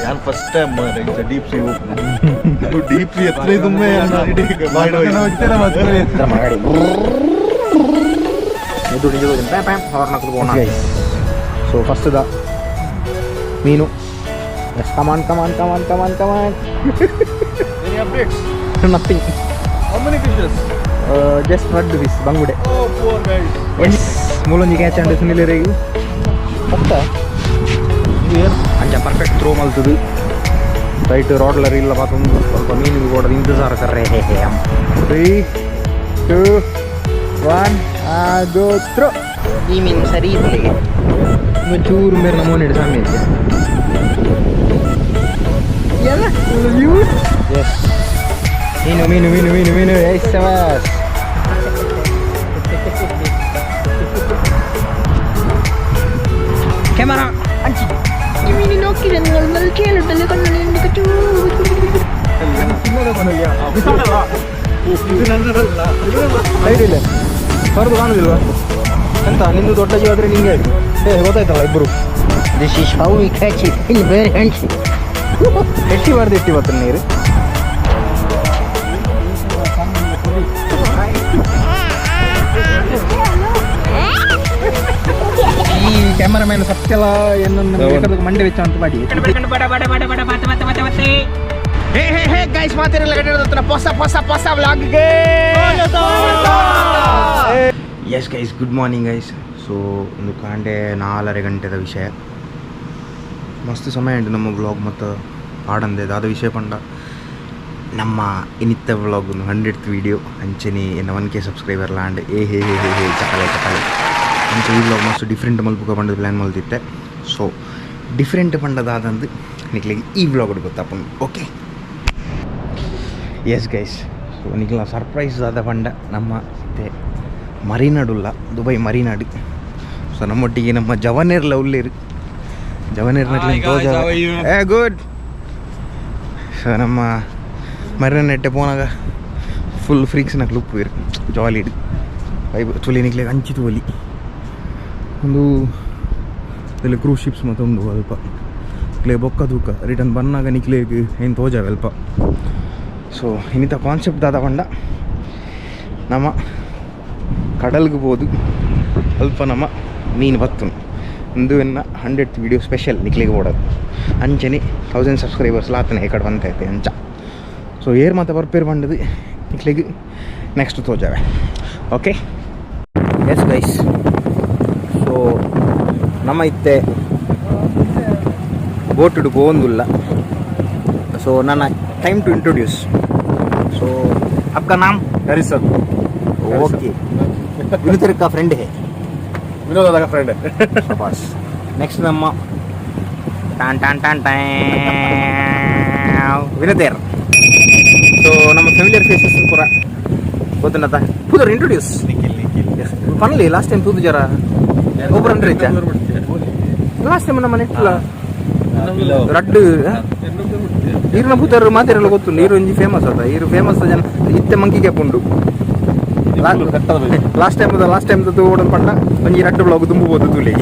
ಯಾನ್ first time deep sea, deep sea ಎತ್ತರೆ ತುಂಬೆ. So first the ಮೀನು. Yes, come on, come on, come on, come on, come on. Any updates? Nothing. How many fishes? Just ರಡ್ಡು fish, ಬಂಗುಡೆ. Oh, poor guys. S, ಮೂಲೊಂಜಿ catch and Sunil ಪತ್ತ ಅಂಚ perfect throw ಮಲ್ತದು. Right ರಾಡ್ಲರ್ ಇಲ್ಲ ಪಾತೊಂದು ಸ್ವಲ್ಪ ಮೀನಿಗೆ ಕೂಡ ಇಂತಜಾರ ಕರ್ರೆ. ಹೇ ಹೇ. 3, 2, 1, go throw. ಈ ಮೀನು ಸರಿ ಇಲ್ಲಿಗೆ ಚೂರು ಮೇರೆ ನಮೂನೆ ಸ್ವಾಮಿ. ಎಸ್, ಮೀನು ಮೀನು ಮೀನು ಮೀನು ಮೀನು. ಎಸ್, ಸವಾಸ್. ಕ್ಯಾಮರಾ ಅಂಚಿ. ಸೈಡ್ ಇಲ್ಲ, ಹೊರದು ಕಾಣುದಿಲ್ವಾ ಎಂತ? ನಿಂದು ದೊಡ್ಡ ಜೀವ ಆದ್ರೆ ನಿಂಗೆ ಏ ಗೊತ್ತಾಯ್ತಲ್ಲ ಇಬ್ಬರು. This is how we catch it in bare hands. ಎಟ್ಟಿ ಬಾರ್ದು, ಎಟ್ಟಿ ಬರ್ತದೆ ನೀರು. ಈ ಕ್ಯಾಮರಾಮ್ಯಾನ್ ಸತ್ಯಲ ಏನನ್ನು ಮಂಡೆ ವೆಚ್ಚ ಅಂತ ಮಾಡಿ. ಹೇ ಹೇ ಹೇ ಗೈಸ್, ಮಾತಿರಲ್ಲ ಕಟ್ಟಿರೋದತ್ರ ಹೊಸ ಹೊಸ ಹೊಸ ವ್ಲಾಗ್ಗೆ. Yes guys, good morning guys. So ಒಂದು ಕಾಂಡೆ 4.30 ಗಂಟೆದ ವಿಷಯ. ಮಸ್ತ್ ಸಮಯ ಉಂಟು ನಮ್ಮ ವ್ಲಾಗ್ ಮತ್ತು ಪಾಡಂದೆ ದಾದ ವಿಷಯ ಪಂಡ ನಮ್ಮ ಇನ್ನಿತ್ತ ವ್ಲಾಗ್ ಒಂದು 100th video ಅಂಚನೆ ಎನ್ನ 1K subscriber land. ಏ ಹೇ ಹೇ ಹೇ ಹೇ, ಚಕಲೆ ಚಕಲೆ. ಅಂಚೆ ಈ ವ್ಲಾಗ್ ಮಸ್ತ್ ಡಿಫ್ರೆಂಟ್ ಮಲ್ಪುಕ ಪಂಡದ ಪ್ಲ್ಯಾನ್ ಮಲ್ತಿತ್ತೆ. ಸೊ ಡಿಫ್ರೆಂಟ್ ಪಂಡದಾದಂದು ನಿಕ್ಲಿಗೆ ಈ ವ್ಲಾಗ್ ಗೊತ್ತಾಪುಂಡು. Okay, yes guys, so ನಿಕ್ಲ surprise ಆದ ಪಂಡ ನಮ್ಮ ಇತ್ತೆ ಮರಿನಾಡುಲ್ಲ, ದುಬೈ ಮರಿನಾಡು. ಸೊ ನಮ್ಮೊಟ್ಟಿಗೆ ನಮ್ಮ ಜವನೇರ್ಲ ಉಲ್ಲೇರು, ಜವನೇರ್ನ. ಏ ಗುಡ್. ಸೊ ನಮ್ಮ ಮರಿನ ಪೋನಾಗ ಫುಲ್ ಫ್ರೀಕ್ಸ್ನ ಕ್ಲುಪ್ ಇರು, ಜಾಲಿ ಇಡು ವೈಬ್ ತುಲಿ ನಿಕ್ಲೆ ಅಂಚಿ ತೋಲಿ. ಒಂದು ಇಲ್ಲಿ ಕ್ರೂಸ್ ಶಿಪ್ಸ್ ಮತ್ತು ಉಂಡು ಅಲ್ಪ ನಿಕ್ಲೆ ಬೊಕ್ಕ ತೂಕ ರಿಟರ್ನ್ ಬನ್ನಾಗ ನಿಕ್ಲೇಗ್ ಏನು ತೋಜಾವೆ ಅಲ್ಪ. ಸೊ ಇನ್ನಿತ ಕಾನ್ಸೆಪ್ಟ್ ದಾದ ಪಂಡ ನಮ್ಮ ಕಡಲ್ಗೆ ಪೋದು ಅಲ್ಪ ನಮ್ಮ ಮೀನು ಬತ್ತುನು. ಇಂದು ಎನ್ನ 100th video special ನಿಕ್ಲೆಗ್ ಬೋಡದು. ಅಂಚನೆ 1000 ಸಬ್ಸ್ಕ್ರೈಬರ್ಸ್ ಲಾತನೆ ಈ ಕಡೆ ಬಂತೈತೆ ಅಂಚ. ಸೊ ಏರ್ ಮಾತ ಬರ್ಪೇರ್ ಪಂಡದು ನಿಕ್ಲೆಗ್ ನೆಕ್ಸ್ಟ್ ತೋಜಾವೆ. Okay. S guys, so ನಮ್ಮ ಇತ್ತೆ ಬೋಟುಡು ಪೋವೊಂದುಲ್ಲ. ಸೊ ನನ್ನ time to introduce. So आपका नाम? ಹರಿಸನ್. ओके, विनोद का फ्रेंड है. ವಿನೋದ್ ದಾದ ಫ್ರೆಂಡ್. ಶಬಾಷ್. ನೆಕ್ಸ್ಟ್ ನಮ್ಮ ಟಾನ್ ಟಾನ್ ಟಾನ್ ಟ್ಯಾನ್ ವಿನೋದೇರ್. ಸೊ ನಮ್ಮ ಫೆಮಿಲಿಯರ್ ಫೇಸಸ್ ಪೂರ ಗೊತ್ತುಂಡತ. ಪುದರ್ ಇಂಟ್ರೊಡ್ಯೂಸ್. ನಿಖಿಲ್, ನಿಖಿಲ್. ಪನ್ಲಿ, ಲಾಸ್ಟ್ ಟೈಮ್ ತೂದು ಜರ ಒಬ್ಬರು ಅಂದ್ರೆ ಲಾಸ್ಟ್ ಟೈಮ್ ನಮ್ಮ ನೆಟ್ಲ ರಡ್ಡು ನೀರಿನ ಪುದರ್ ಮಾತೆರೆಲ್ಲ ಗೊತ್ತು. ನೀರು ಒಂಜಿ ಫೇಮಸ್ ಅದ, ಈರು ಫೇಮಸ್ ಜನ ಇತ್ತೆ ಮಂಕಿ ಕ್ಯಾಪ್ ಉಂಡು. Last time ಓಡನ್ ಪಂಡ ಒಂಜಿ ರಡ್ಡು ಬ್ಲಾಗ್ ತುಂಬಬಹುದು ತುಲಿ.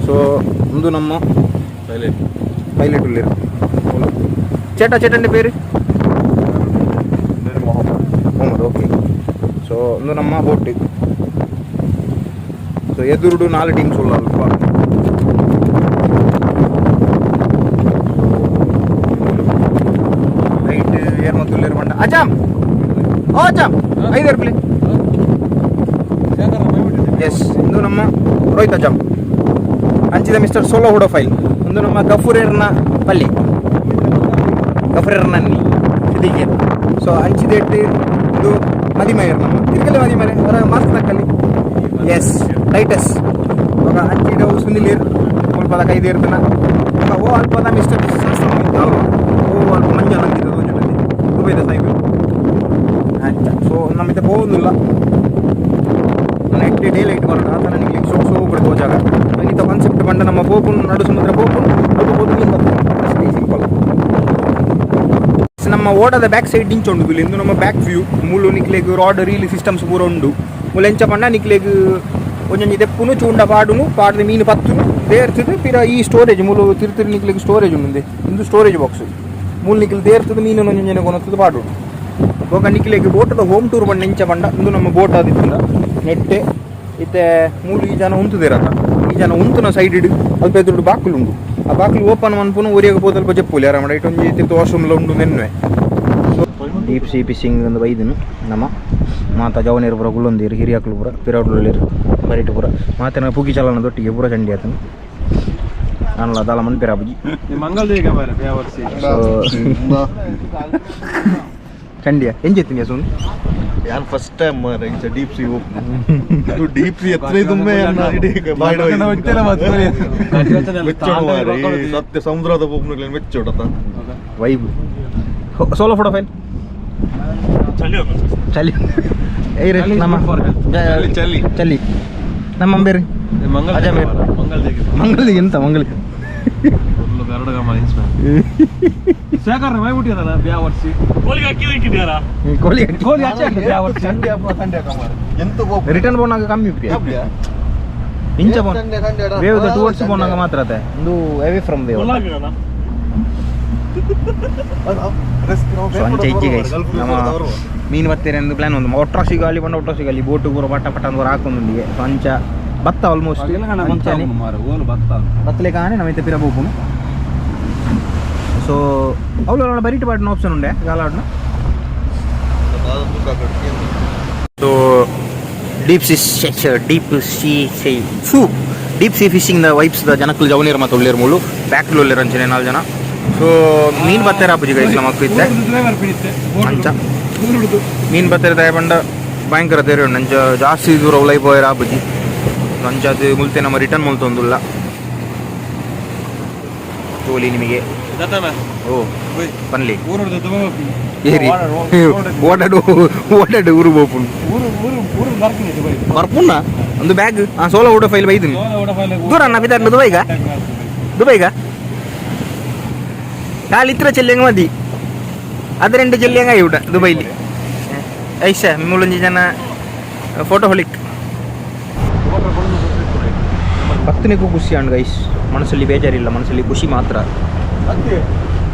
ಸೊ ಒಂದು ನಮ್ಮ ಪೈಲಟ್ ಉಲ್ಲೇರು ಚೇಟ. ಚೇಟಂಡೆ പേര്? ಮೊಹಮ್ಮದ್. ಓಕೆ, ಸೊ ಒಂದು ನಮ್ಮ ಬೋಟ್. ಸೊ ಎದುರುಡು ನಾಲ್ ಟೀಮ್ಸ್ ಉಲ್ಲ ಅಲ್ಪ. ರೈಟ್ ಏರ್ ಮತ್ತು ಉಲ್ಲೇರು ಪಂಡ ಅಜಾಮ್, ಓ ಅಜಾಮ್ ಐದು ಪ್ಲೇ. ಎಸ್, ಇಂದು ನಮ್ಮ Rohit Azam ಅಂಚಿದ mister solo ಹುಡೋ file. ಒಂದು ನಮ್ಮ ಗಫೂರೇರ್ನ ಪಲ್ಲಿ, ಗಫೂರೇರ್ನ ನನ್ನಿ ಸಿದ್ದಿಗೆ. ಸೊ ಅಂಚಿದೆಟ್ಟು ಇದು ಮದಿಮಯರ್, ನಮ್ಮ ತಿರುಗಲೆ ಮದಿಮರೆ ಹೊರ ಮಾಸ್ಕ್ ತಕ್ಕಲ್ಲಿ. ಎಸ್, ಟೈಟಸ್ ಇವಾಗ ಅಂಚಿಡವು ಸುನಿಲೀರ್ ಅಲ್ಪದ ಕೈದು ಇರ್ತನ. ಓ ಅಲ್ಪದ ಮಿಸ್ಟರ್ ಶಾಸ್ತ್ರ ಅಲ್ವಾ? ಓ ಅಲ್ಪ ಮಂಜ ನಂಗಿದ್ದು ತೋಜುನಲ್ಲಿ ದುಬೈದ ಸಾಹಿಬ್ ಅಂಚ. ಸೊ ನಮ್ಮಿತ ಪೋವೊಂದುಲ್ಲ night day light ಬರೋಣ ಆತ ನನಗೆ ಸೋ ಸೋ ಬಿಡು ತೋಜಾಗ. ಇನ್ನಿತ ಕಾನ್ಸೆಪ್ಟ್ ಪಂಡ ನಮ್ಮ ಪೋಪುನ್ ನಡು ಸಮುದ್ರ ಪೋಪುನ್ ಅಲ್ಪ ಪೋದು ಮೀನು ಬರ್ತದೆ, ಅಷ್ಟೇ, ಸಿಂಪಲ್. ನಮ್ಮ ಓಡದ ಬ್ಯಾಕ್ ಸೈಡ್ ಇಂಚ ಉಂಡು. ಇಂದು ನಮ್ಮ ಬ್ಯಾಕ್ ವ್ಯೂ. ಮೂಲು ನಿಕ್ಲೆಗ್ rod reel systems ಪೂರ ಉಂಡು. ಮೂಲು ಎಂಚ ಪಂಡ ನಿಕ್ಲೆಗ್ ಒಂಜೊಂಜಿ ದೆಪ್ಪುನು ಚೂಂಡ ಪಾಡುನು ಪಾಡ್ದು ಮೀನು ಪತ್ತುನು ದೇರ್ತದು ಪಿರ ಈ ಸ್ಟೋರೇಜ್ ಮೂಲು ತಿರು ನಿಕ್ಲಿಗೆ ಸ್ಟೋರೇಜ್ ಉಂಡು ಇಂದು ಸ್ಟೋರೇಜ್ ಬಾಕ್ಸ್ ಮೂಲು ನಿಕ್ಲು ದೇರ್ತದು ಮೀನು ಒಂಜೊಂಜನೆ ಕೊನತ್ತದು ಪಾಡುಡು ಬೊಕ ನಿಕ್ಲೆಗ್ ಬೋಟದ ಹೋಮ್ ಟೂರ್ ಬಂಡ ಇಂಚ ಬಂಡ ಇಂದು ನಮ್ಮ ಬೋಟ್ ಆದಿತ್ತುಂಡ ನೆಟ್ಟೆ ಇತ್ತೆ ಮೂಲು ಈ ಜನ ಉಂತುದಿರತ್ತ ಈ ಜನ ಉಂತುನ ಸೈಡ್ ಇಡು ಅಲ್ಪ ಎದುರುಡು ಬಾಕಿಲು ಉಂಡು ಆ ಬಾಕಿಲು ಓಪನ್ ಮನ್ಪುನು ಒರಿಯಾಗ ಪೋದಲ್ಪ ಜೆಪ್ಪುಲಿ ಆರಾಮ ಇಟ್ಟು ಒಂಜಿ ತಿರ್ತು ವಾಶ್ರೂಮ್ಲ ಉಂಡು ನೆನ್ವೆ. Deep sea fishing ಒಂದು ಬೈದನು ನಮ್ಮ ಮಾತಾ ಜವನೇರು ಪೂರ ಗುಲ್ಲೊಂದಿರು ಹಿರಿಯಾಕ್ಲು ಪೂರ ಪಿರಾಡ್ಲುಳ್ಳೇರು ಬರಿಟು ಪೂರ ಮಾತನ ಪುಗಿ ಚಲನ ದೊಟ್ಟಿಗೆ ಪೂರ ಚಂಡಿ ಆತನು ನಾನಲ್ಲ ದಾಲ ಮನ್ಪಿರಾಬುಜಿ ಚಂಡಿಯ ಎಂಜೆತ್ತಿನ ಸೋನು ಯಾನ್ ಫಸ್ಟ್ ಟೈಮ್ ಮಾರೆ ಇಂಚ deep sea open deep sea ಎತ್ರೆ ದುಮ್ಮೆ ಅನ್ನ ಇಡೀ ಬಾಯ್ಡ ಮೆಚ್ಚೋಡು ಮಾರೆ ಸತ್ಯ ಸಮುದ್ರದ ಓಪನ್ ಮೆಚ್ಚೋಡತ vibe solo photo file ಚಲಿ ಏ ನಮ್ಮ ಚಲಿ ಚಲಿ ನಮ್ಮ ಅಂಬೇರಿ ಅಜಮೇರ್ ಮಂಗಲ್ ಎಂತ ಮಂಗಲ್ ಕೋಳಿ ರಿಟರ್ನ್ ಪೋನಾಗ ಕಮ್ಮಿ ಇಂಚ ಪೋನ್ ವೇವ್ ಟುವರ್ಡ್ಸ್ ಪೋನಾಗ ಮಾತ್ರ ಅತ್ತೆ ಒಂದು away from wave. So ಅಂಚ ಇಜ್ಜಿ ಗೈಸ್ ನಮ್ಮ ಮೀನು ಬತ್ತೀರಿ ಎಂದು ಪ್ಲಾನ್ ಒಂದು ಒಟ್ರಾಸಿ ಗಾಲಿ ಬಂಡ ಒಟ್ರಾಸಿ ಗಾಲಿ ಬೋಟು ಪೂರ ಪಟ ಪಟ ಅಂದ್ ಹಾಕೊಂಡುಂಡಿಗೆ. ಸೊ ಅಂಚ ಬತ್ತ ಆಲ್ಮೋಸ್ಟ್ ಬತ್ತಲೆ ಕಾಣೆ ನಮ್ಮೈತೆ ಪಿರ ಬೋಪುನು. ಸೊ ಅವಳು ಬರೀಟ್ ಪಾಡಿನ ಆಪ್ಷನ್ ಉಂಡೆ ಗಾಲಾಡ್ನ. So deep sea deep sea ಸೂ deep sea fishing the vibes the ಜನಕ್ಕಲು ಜವನೀರು ಮತ್ತು ಒಳ್ಳೆಯರು ಮೂಲು ಬ್ಯಾಕ್ಲು ಒಳ್ಳೆಯರು ಅಂಚನೆ ನಾಲ್ಕು ಜನ. ಸೊ ಮೀನು ಬತ್ತಾರೆ ಆಪುಜಿ ಗೈಸ್ ನಮಕ್ ಇತ್ತೆ ಅಂಚ ಮೀನು ಬತ್ತಾರೆ ತಾಯ ಬಂಡ ಭಯಂಕರ ತೇರು ಉಂಡು ಅಂಚ ಜಾಸ್ತಿ ದೂರ ಉಲೈ ಪೋಯರ ಆಪುಜಿ ಅಂಚ ಅದು ಮುಲ್ತೆ ನಮ್ಮ ರಿಟರ್ನ್ ಮುಲ್ತೊಂದುಲ್ಲ ತೋಲಿ ನಿಮಗೆ ಓ ಪನ್ಲಿ ಏರಿ ಓಡಾಡು ಓಡಾಡು ಊರು ಬೋಪುಂಡು ಬರ್ಪುಣ್ಣ ಒಂದು ಬ್ಯಾಗ್ ಆ ಸೋಲೋ ಓಡೋ ಫೈಲ್ ಬೈದಿನಿ ದೂರ ಅಣ್ಣ ಬಿದ್ದಾರ ದುಬೈಗ ದುಬೈಗ ಕಾಲು ಇತ್ರ ಚೆಲ್ಲಿಯಂಗ ಮದಿ ಅದರೆಂಡು ಚೆಲ್ಲಿಯಂಗ ಇವಿಟ ದುಬೈಲಿ ಐಶ ಮೂಲೊಂಜಿ ಜನ ಫೋಟೋ ಹೊಲಿಕ್ ಭಕ್ತನಿಗೂ ಖುಷಿ ಅಣ್ಣ ಗೈಸ್. ಮನಸ್ಸಲ್ಲಿ ಬೇಜಾರಿಲ್ಲ, ಮನಸ್ಸಲ್ಲಿ ಖುಷಿ ಮಾತ್ರ.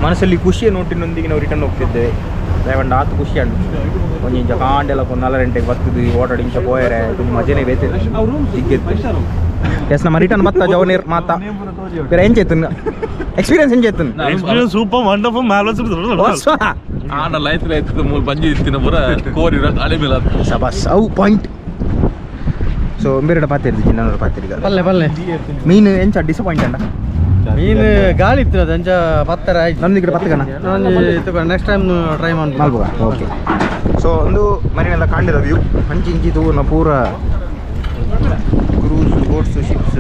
ಮನಸ್ಸಲ್ಲಿ ಖುಷಿಯ ನೋಟಿನೊಂದಿಗೆ ನಾವು ರಿಟರ್ನ್ ಹೋಗ್ತಿದ್ದೇವೆ. ದಯವಂಡ ಆತು ಖುಷಿ ಅಣ್ಣ ಒಂಜಿ ಇಂಚ ಕಾಂಡೆಲ್ಲ ನಾಲ್ಕು ಗಂಟೆಗೆ ಬರ್ತದೆ ಓಡಾಡಿ ಇಂಚ ಪೋಯರೆ ತುಂಬ ಮಜನೇ ಬೇತಿದೆ. ಎಸ್ ನಮ್ಮ ರಿಟರ್ನ್ ಬತ್ತ ಜವನೀರ್ ಮಾತಾ ಬೇರೆ ಎಂಚ ಎಕ್ಸ್ಪೀರಿಯನ್ಸ್ ಎಂಚ experience super wonderful marvellous ಆನ ಲೈಫ್ ಲೈಫ್ ಮೂಲ ಬಂಜಿ ಇತ್ತಿನ ಪೂರ ಕೋರಿ ಅಲೆ ಮೇಲೆ ಸಬಾಸ್ ಅವು ಪಾಯಿಂಟ್. ಸೊ ಬೇರೆ ಪಾತಿರ್ದು ಚಿನ್ನೋರು ಪಾತಿರ್ಗ ಪಲ್ಲೆ ಪಲ್ಲೆ ಮೀನು ಎಂಚ ಡಿಸಪಾಯಿಂಟ್ ಅಣ್ಣ ಮೀನು ಗಾಳಿ ಇತ್ತು ಅದು ಅಂಚ ಪತ್ತರ ಆಯ್ತು ನಮ್ದು ಈ ಕಡೆ ಪತ್ತಗಣ next time try ಮಾಡ್ಬೋದು ಮಲ್ಪುಗ ಓಕೆ. ಸೊ ಒಂದು ಮರಿನೆಲ್ಲ ಕಾಂಡಿದ ವ್ಯೂ ಅಂಚಿ ಇಂಚಿ ತೂನ ಪೂರ cruise boats ships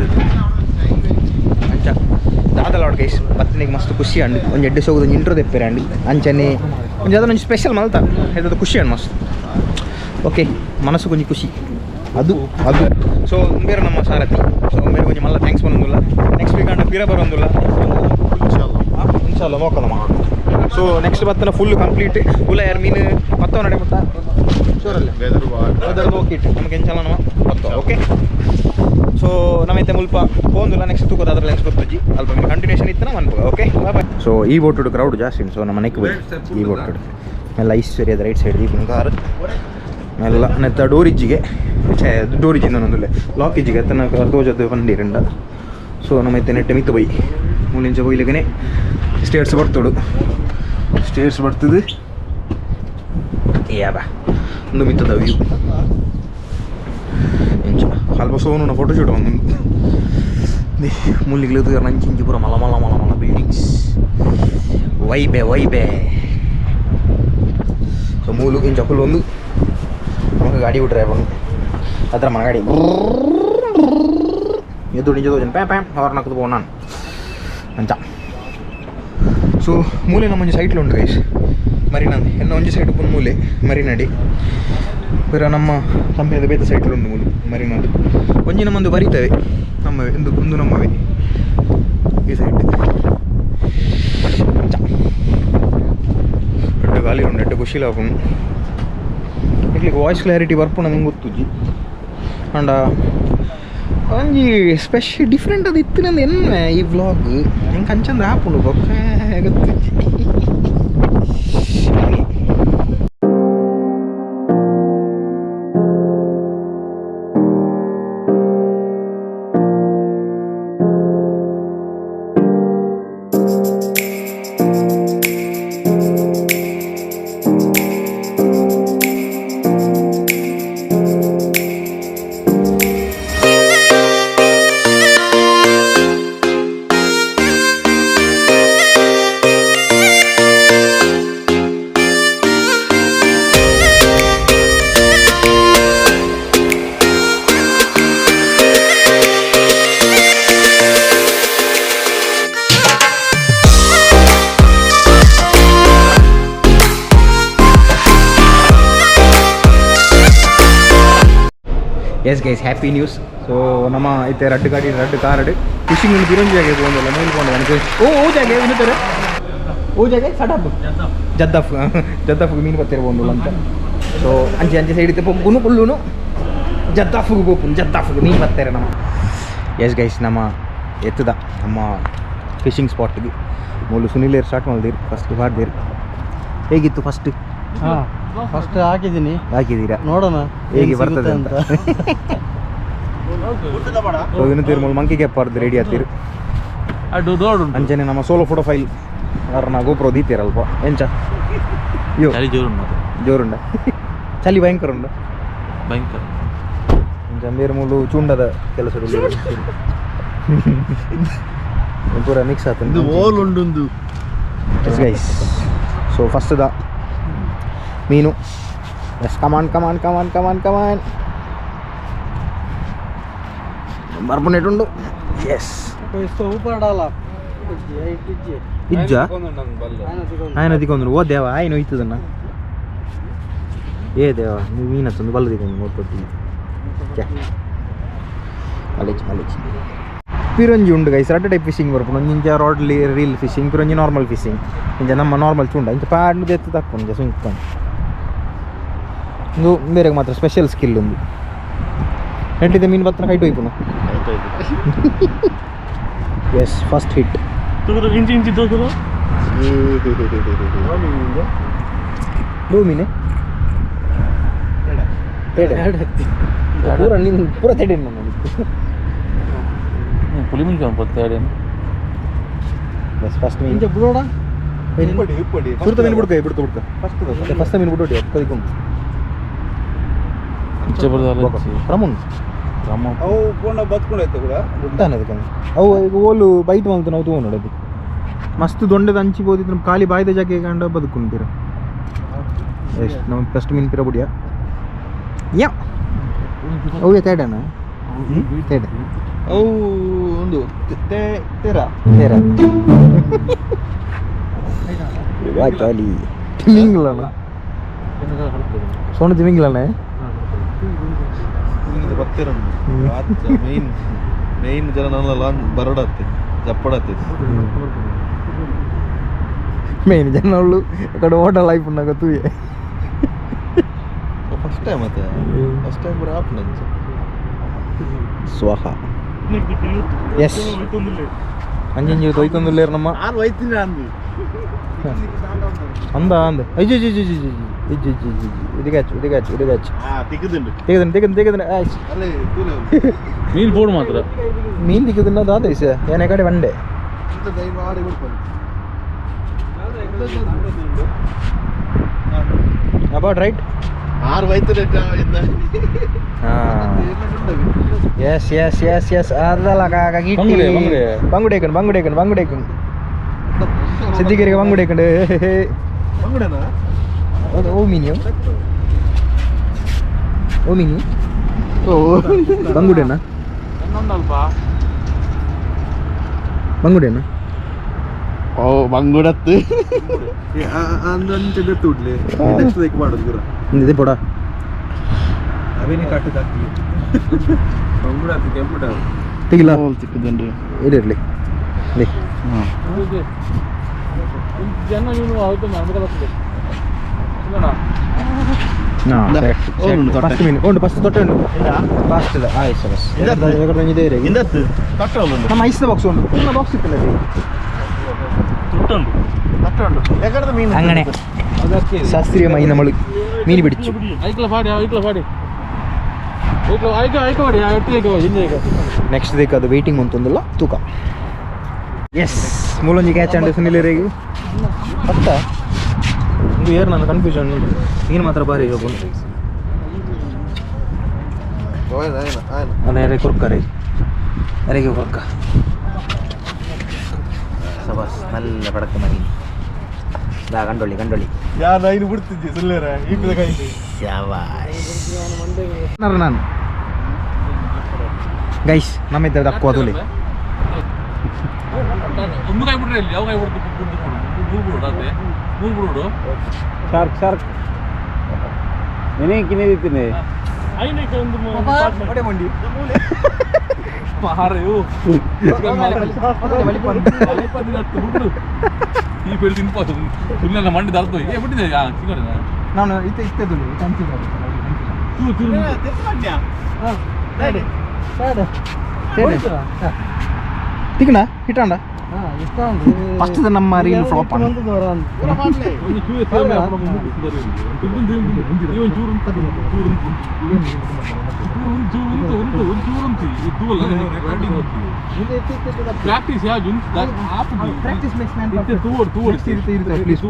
ಅಂಚ ದಾದಲ ಗೈಸ್ ಬತ್ತನಿಗೆ ಮಸ್ತ್ ಖುಷಿ ಅಂಡು ಒಂಜಿ ಎಡ್ಡೆ ಸೋಗುದು ಒಂಜಿ ಇಂಟ್ರೋ ದೆಪ್ಪೆರೆ ಅಂಡು ಅಂಚನೆ ಒಂಜಿ ಅದೊಂದು ಸ್ಪೆಷಲ್ ಮಲ್ತ ಇದು ಖುಷಿ ಅಂಡು ಮಸ್ತ್. ಓಕೆ ಮನಸ್ಸು ಕೊಂಚ ಖುಷಿ ಅದು ಅದು. ಸೊ ಬೇರೆ ನಮ್ಮ ಸಾರಥಿ. ಸೊ ಬೇರೆ ಕೊಂಚ ಮಲ್ಲ thanks ಬಂದಿಲ್ಲ ನೆಕ್ಸ್ಟ್ ವೀಕ್ ಅಂಡ ಪಿರ ಬರೋದಿಲ್ಲ ಇನ್ಶಾಲ್ಲ ಮೋಕದಮ್ಮ. ಸೊ ನೆಕ್ಸ್ಟ್ ಬತ್ತನ ಫುಲ್ ಕಂಪ್ಲೀಟ್ ಉಲ್ಲ ಯಾರು ಮೀನು ಪತ್ತವ ನಡೆ ಪುಟ್ಟ ಶೋರಲ್ಲ ವೆದರ್ ಓಕೆ ಇಟ್ಟು ನಮಗೆ ಎಂಚಲ್ಲ ನಮ್ಮ ಪತ್ತ ಓಕೆ. ಸೊ ನಮ್ಮೈತೆ ಮುಲ್ಪ ಪೋಂದಿಲ್ಲ ನೆಕ್ಸ್ಟ್ ತೂಕೋದು ಅದ್ರ ಲೆನ್ಸ್ ಗೊತ್ತುಜಿ ಅಲ್ಪ ಮೀನು ಕಂಟಿನ್ಯೂಷನ್ ಇತ್ತು ನಮ್ಮ ಅನ್ಪುಗ ಓಕೆ ಬಾಯ್. ಸೊ ಈ ಬೋಟುಡು ಕ್ರೌಡ್ ಜಾಸ್ತಿ ಸೊ ನಮ್ಮ ನೆಕ್ ಬೋಯ್ ಈ ಬೋಟುಡು ಎಲ್ಲ ಐಶ್ವರ್ಯದ ರೈಟ್ ಸೈಡ್ ದೀಪನ ಕಾರ್ ಮೆಲ್ಲ ನೆತ್ತ ಡೋರಿಜ್ಜಿಗೆ ಡೋರಿಜ್ಜಿ ಒಂದೊಂದುಲ್ಲೆ ಲಾಕಿಜ್ಜಿಗೆ ಎತ್ತನ ತೋಜದ್ದು ಬಂದಿರಂಡ. ಸೊ ನಮ್ಮೈತೆ ನೆಟ್ಟೆ ಮಿತ್ತು ಬೈ ಮೂಲಿಂಚ ಬೊಯ್ಲಿಗನೆ ಸ್ಟೇಟ್ಸ್ ಬರ್ತೋಡು ಸ್ಟೇಟ್ಸ್ ಬರ್ತದೆ ಯಾಬ ಒಂದು ಮಿತ್ತದ ವ್ಯೂ ಇಂಚ ಅಲ್ಪ ಸೋನು ಫೋಟೋ ಶೂಟ್ ಒಂದು ಮುಲ್ಲಿಗ್ಲು ನಂಚಿ ಇಂಚಿ ಪೂರ ಮಲ ಮಲ ಮಲ ಮಲ ಬಿಲ್ಡಿಂಗ್ಸ್ ವೈಬೆ ವೈಬೆ. ಸೊ ಮೂಲು ಇಂಚ ಫುಲ್ ಒಂದು ನಮಗೆ ಗಾಡಿ ಬಿಟ್ರೆ ಬಂದು ಅದರ ಮನ ಗಾಡಿ ಎದ್ದು ನಿಂಚ ತೋಜನ್ ಪ್ಯಾ ಪ್ಯಾ ಹಾರ್ನ್ ಹಾಕಿದ್ ಪೋನಾನ್ ಅಂಚ. ಸೊ ಮೂಲೆ ನಮ್ಮ ಒಂಜಿ ಸೈಟ್ಲು ಉಂಟು ಗೈಸ್ ಮರಿನಾ ಎನ್ನ ಒಂಜಿ ಸೈಟ್ ಉಪ್ಪುನ ಮೂಲೆ ಮರಿನಾಡಿ ಬೇರೆ ನಮ್ಮ ಕಂಪನಿದ ಬೇತ ಸೈಟ್ಲು ಉಂಟು ಮೂಲು ಮರಿನಾಡು ಒಂಜಿ ನಮ್ಮೊಂದು ಬರಿತವೆ ನಮ್ಮವೇ ಒಂದು ಒಂದು ನಮ್ಮವೇ ಈ ಸೈಟ್ ಅಂಚ ಎಡ್ಡೆ ಗಾಲಿ ಉಂಟು ಎಡ್ಡೆ ಖುಷಿ ಆಪುಂಡು ಇಟ್ಲಿಕ್ಕೆ ವಾಯ್ಸ್ ಕ್ಲಾರಿಟಿ ಬರ್ಪುಣ ನಿಂಗೆ ಗೊತ್ತುಜ್ಜಿ ಅಂಡ ಒಂಜಿ ಸ್ಪೆಷಲ್ ಡಿಫ್ರೆಂಟ್ ಅದು ಇತ್ತಿನಂದು ಎನ್ನೆ ಈ ವ್ಲಾಗ್ ಹೆಂಗೆ ಅಂಚಂದ್ರೆ ಆಪುಂಡು ಬೊಕ್ಕ ಗೊತ್ತಿಜ್ಜಿ. Yes guys, happy news. So ನಮ್ಮ ಇತ್ತೆ ರಡ್ಡು ಗಾಡಿ ರಡ್ಡು ಕಾರಡು ಫಿಶಿಂಗ್ ಒಂದು ಬಿರಂಜಿ ಜಾಗೆ ಪೋಂದಲ್ಲ ಮೂಲು ಪೋಂಡ ನನಗೆ ಓ ಓ ಜಾಗೆ ಇನ್ನುತ್ತಾರೆ ಓ ಜಾಗೆ ಸಡಪ್ ಜದ್ದಫ್ ಜದ್ದಫ್ ಮೀನು ಬತ್ತಿರ ಪೋಂದುಲ್ಲ ಅಂತ. ಸೊ ಅಂಚೆ ಅಂಚೆ ಸೈಡ್ ಇತ್ತೆ ಪೊಗ್ಗುನು ಕುಲ್ಲುನು ಜದ್ದಾಫ್ಗೆ ಪೋಪುನು ಜದ್ದಾಫ್ಗೆ ಮೀನು ಬತ್ತಾರೆ ನಮ್ಮ. ಎಸ್ ಗೈಸ್, ನಮ್ಮ ಎತ್ತದ ನಮ್ಮ ಫಿಶಿಂಗ್ ಸ್ಪಾಟ್ಗೆ ಮೂಲು ಸುನಿಲೇರ್ ಸ್ಟಾರ್ಟ್ ಮಾಡಿದಿರಿ ಫಸ್ಟ್ ಮಾಡಿದಿರಿ. ಹೇಗಿತ್ತು ಫಸ್ಟ್? ಹಾಂ, ಫಸ್ಟ್ ಹಾಕಿದ್ದೀನಿ. ಹಾಕಿದ್ದೀರಾ? ನೋಡೋಣ ಹೇಗೆ ಬರ್ತದೆ ಅಂತ. ಸೊ ಇನ್ನು ತೀರ್ಮೂಲ ಮಂಕಿ ಕ್ಯಾಪ್ ಪಾರ್ದು ರೆಡಿ ಆತೀರು. ಅಂಚನೆ ನಮ್ಮ solo photo file ಯಾರನ್ನ ಗೋಪ್ರೋ ದೀತೀರಲ್ಪ ಎಂಚ ಅಯ್ಯೋ ಚಳಿ ಜೋರುಂಟು, ಜೋರುಂಡ ಚಳಿ ಭಯಂಕರ ಉಂಡು ಭಯಂಕರ. ಅಂಚ ಮೂಲು ಚೂಂಡದ ಕೆಲಸ ಪೂರ ಮಿಕ್ಸ್ ಆತಂದು ಓಲ್ ಉಂಡುಂದು. Yes guys, so first the ಮೀನು. Yes, come on come on come on come on come on ಬರ್ಪುನೆಟುಂಡು. S ಇಜ್ಜ ಆಯನ ದಿಕ್ಕೊಂದು ಓ ದೇವ ಆಯ್ನ ಹೋಯ್ತದನ್ನ ಏ ದೇವ ನೀವು ಮೀನು ಹತ್ತೊಂದು ಬಲ್ಲ ದಿಕ್ಕೊಂದು ನೋಡ್ಕೊಟ್ಟಿ ಮಲೇಜ್ ಮಲೇಜ್ ಪಿರಂಜಿ ಉಂಡು ಗೈಸ್. ರಡ್ಡ ಟೈಪ್ ಫಿಶಿಂಗ್ ಬರ್ಪುಂಡು. ಒಂಜಿ ಇಂಚ rod reel fishing, ಪಿರಂಜಿ normal fishing. ಇಂಚ ನಮ್ಮ ನಾರ್ಮಲ್ ಚೂಂಡ ಇಂಚ ಪಾಡ್ದು ಎತ್ತು ತಪ್ಪು ಇಂಚ ಸುಂಕ ಇಂದು ಬೇರೆ ಮಾತ್ರ ಸ್ಪೆಷಲ್ ಸ್ಕಿಲ್ ಉಂದು. ನೆಟ್ಟಿದೆ ಮೀನು ಬತ್ತನ ಕೈಟ್ ಹೋಯ್ಪುನು. S first hit. ಇಂಚಿ ಇಂಚಿ ದೋಸರು ಮೀನೆ ತೇಡೆ ಪೂರ ನಿನ್ನ ಪೂರ ತೇಡೆ ನಾನು ಪುಲಿ ಮುಂಚೆ ತೇಡೆ. ಎಸ್ ಫಸ್ಟ್ ಮೀನು ಇಂಚ ಬಿಡೋಣ. ಸುರ್ತ ಮೀನು ಬಿಡ್ಕ ಬಿಡ್ಕ ಬಿಡ್ಕ ಫಸ್ಟ್ ಫಸ್ಟ್ ಮೀನು ಬಿಟ್ಟು ಕದಿಕೊಂಡು ರಮುನ್ ಅವು ಪೋಂಡ ಬತ್ಕೊಂಡೈತೆ ಕೂಡ ತಾನೆ ಅದಕ್ಕೆ ಅವು ಈಗ ಓಲು ಬೈಟ್ ಮಾಡ್ತು ನಾವು ತಗೊಂಡು ಅದು ಮಸ್ತ್ ದೊಂಡೆದ ಅಂಚಿ ಬೋದಿತ್ತು ನಮ್ಮ ಖಾಲಿ ಬಾಯ್ದ ಜಾಗೆ ಕಂಡ ಬದುಕೊಂತೀರ. ಎಷ್ಟು ನಮ್ಮ ಫಸ್ಟ್ ಮೀನು ಪಿರ ಬುಡಿಯ ಯಾ ಅವು ತೇಡನ ತೇಡೆ ಅವು ಒಂದು ತೇರ ತೇರ ಚಾಲಿ ತಿಮಿಂಗ್ಲನ ಸೋಣ ತಿಮಿಂಗ್ಲನೆ ಮೇನ್ ಮೇನ್ ಜನ ನನ್ನ ಬರಡತ್ತೆ ಜಪ್ಪಡತ್ತೆ ಮೇನ್ ಜನ ಅವಳು ಕಡೆ ಹೋಟೆಲ್ ಲೈಫ್ ಗೊತ್ತುವೆ. ಫಸ್ಟ್ ಟೈಮ್ ಅತ್ತೆ ಫಸ್ಟ್ ಟೈಮ್ ಪೂರ ಆಪ್ ನಂಚ ಸ್ವಾಹ. ಎಸ್ ಅಂಜಿಂಜಿ ತೊಯ್ತೊಂದುಲ್ಲೇರು ನಮ್ಮ ನಾನು ಹೋಯ್ತೀನಿ ಅಂದು ಅಂದ ಅಂದ ಅಜ್ಜಿ ಅಜ್ಜಿ ಅಜ್ಜಿ ಅಜ್ಜಿ ಅಜ್ಜಿ ಅಜ್ಜಿ ಅಜ್ಜಿ ಇದು ಕ್ಯಾಚ್ ಇದು ಕ್ಯಾಚ್ ಇದು ಕ್ಯಾಚ್ ತಿಕ್ಕದುಂಡು ತೆಗೆದನ್ ತೆಗೆದು ತೆಗೆದನ್ ಅಲ್ಲೇ ಮೀನು ಬೋರ್ಡ್ ಮಾತ್ರ ಮೀನು ತಿಕ್ಕದನ್ನ ದಾದ ವಿಷಯ ಏನೇ ಕಡೆ ಬಂಡೆ ಅಬೌಟ್ ರೈಟ್ ಆರು ವೈತರೆ S S S S ಅದಲ್ಲ ಬಂಗುಡೆ, ಬಂಗುಡೆ. ಬಂಗುಡೇಕಂಡು ಬಂಗುಡೇಕಂಡು ಬಂಗುಡೇಕಂಡು ಸಿದ್ದಿಗಿರಿಗೆ ಬಂಗುಡೇಕಂಡು. ಬಂಗುಡೆನಾ? ಓ ಮೀನು ಓ ಮೀನು ಓ ಬಂಗುಡೆನಾ? ಬಂಗುಡೆನಾ? ಓ ಬಂಗುಡತ್ತು ಅಂಚೆ ಬೆತ್ತು ಉಡ್ಲಿ ನೆಕ್ಸ್ಟ್ ದೈಕ್ ಮಾಡೋದು ಗುರ ಇದೆ ಪೊಡ ಅವೇನೇ ಕಟ್ಟುದಾಕ್ತಿ ಬಂಗುಡತ್ತು ಕೆಂಪುಟ ತೆಗಿಲ್ಲ ತಿಕ್ಕದಂಡ್ರಿ ಇಡಿರ್ಲಿ ಲೇ ಜನ ಇವನು ಹೌದು. First ಮೀನು ಉಂಡು ಫಸ್ಟ್ ತೊಟ್ಟೆ ಉಂಡು ಫಸ್ಟ್ ಆಯ್ತು ಬಸ್ ಇಂದತ್ತು ತಟ್ಟೆ ಉಂಡು ನಮ್ಮ ಐಸ್ ಬಾಕ್ಸ್ ಉಂಡು ಪೂರ್ಣ ಬಾಕ್ಸ್ ಇತ್ತಲ್ಲ തുട്ടുണ്ട് തട്ടുണ്ട് എക്കടത്തെ മീൻ അങ്ങനെ ശാസ്ത്രീയമായി നമ്മൾ മീൻ പിടിച്ചു. ನೆಕ್ಸ್ಟ್ ದೇಕ ಅದು ವೆಯ್ಟಿಂಗ್ ಅಂತಂದಿಲ್ಲ ತೂಕ. ಎಸ್ ಮೂಲೊಂಜಿ ಕ್ಯಾಚ್ ಅಂಡ್ ಸುನಿಲ್ ರೇಗು ಪತ್ತ ಒಂದು ಏರ್ ನಾನು ಕನ್ಫ್ಯೂಷನ್ ಮೀನು ಮಾತ್ರ ಭಾರಿ ಹೋಗುನು ಅದೇ ಕೊರ್ಕ ರೇ ಅರೆಗೆ ಕೊರ್ಕ ಸಬಸ್ നല്ല പടക്ക മീൻ ഇതാ കണ്ടോളി കണ്ടോളി. ഞാൻ അതിന് പിടിച്ചു സുനിലേറെ ഈ കൈ ನಾನು ಗೈಸ್ ನಮ್ಮ ಇದ್ದ ದಕ್ಕುವ ತುಲಿ ಒಂದು ಕೈ ಬಿಡ್ರೆ ಇಲ್ಲಿ ಯಾವ ಕೈ ಬಿಡ್ತು ನೂರು ಬಿಡು ಅದೇ ನೂರು ಬಿಡು ಶಾರ್ಕ್ ಶಾರ್ಕ್ ನೆನೆ ಈ ಬೆಳೆ ತಿನ್ಬೋದು ಸುಮ್ಮನೆ ಮಂಡಿ ದರ್ದು ಏ ಬಿಟ್ಟಿದೆ ನಾನು ಇತ್ತೆ ಇತ್ತೆ ತುಲಿ ತಿಕ್ಕಣ ಹಿಟ್ಟಂಡ ಫಸ್ಟ್ ನಮ್ಮ reel flop practice makes man please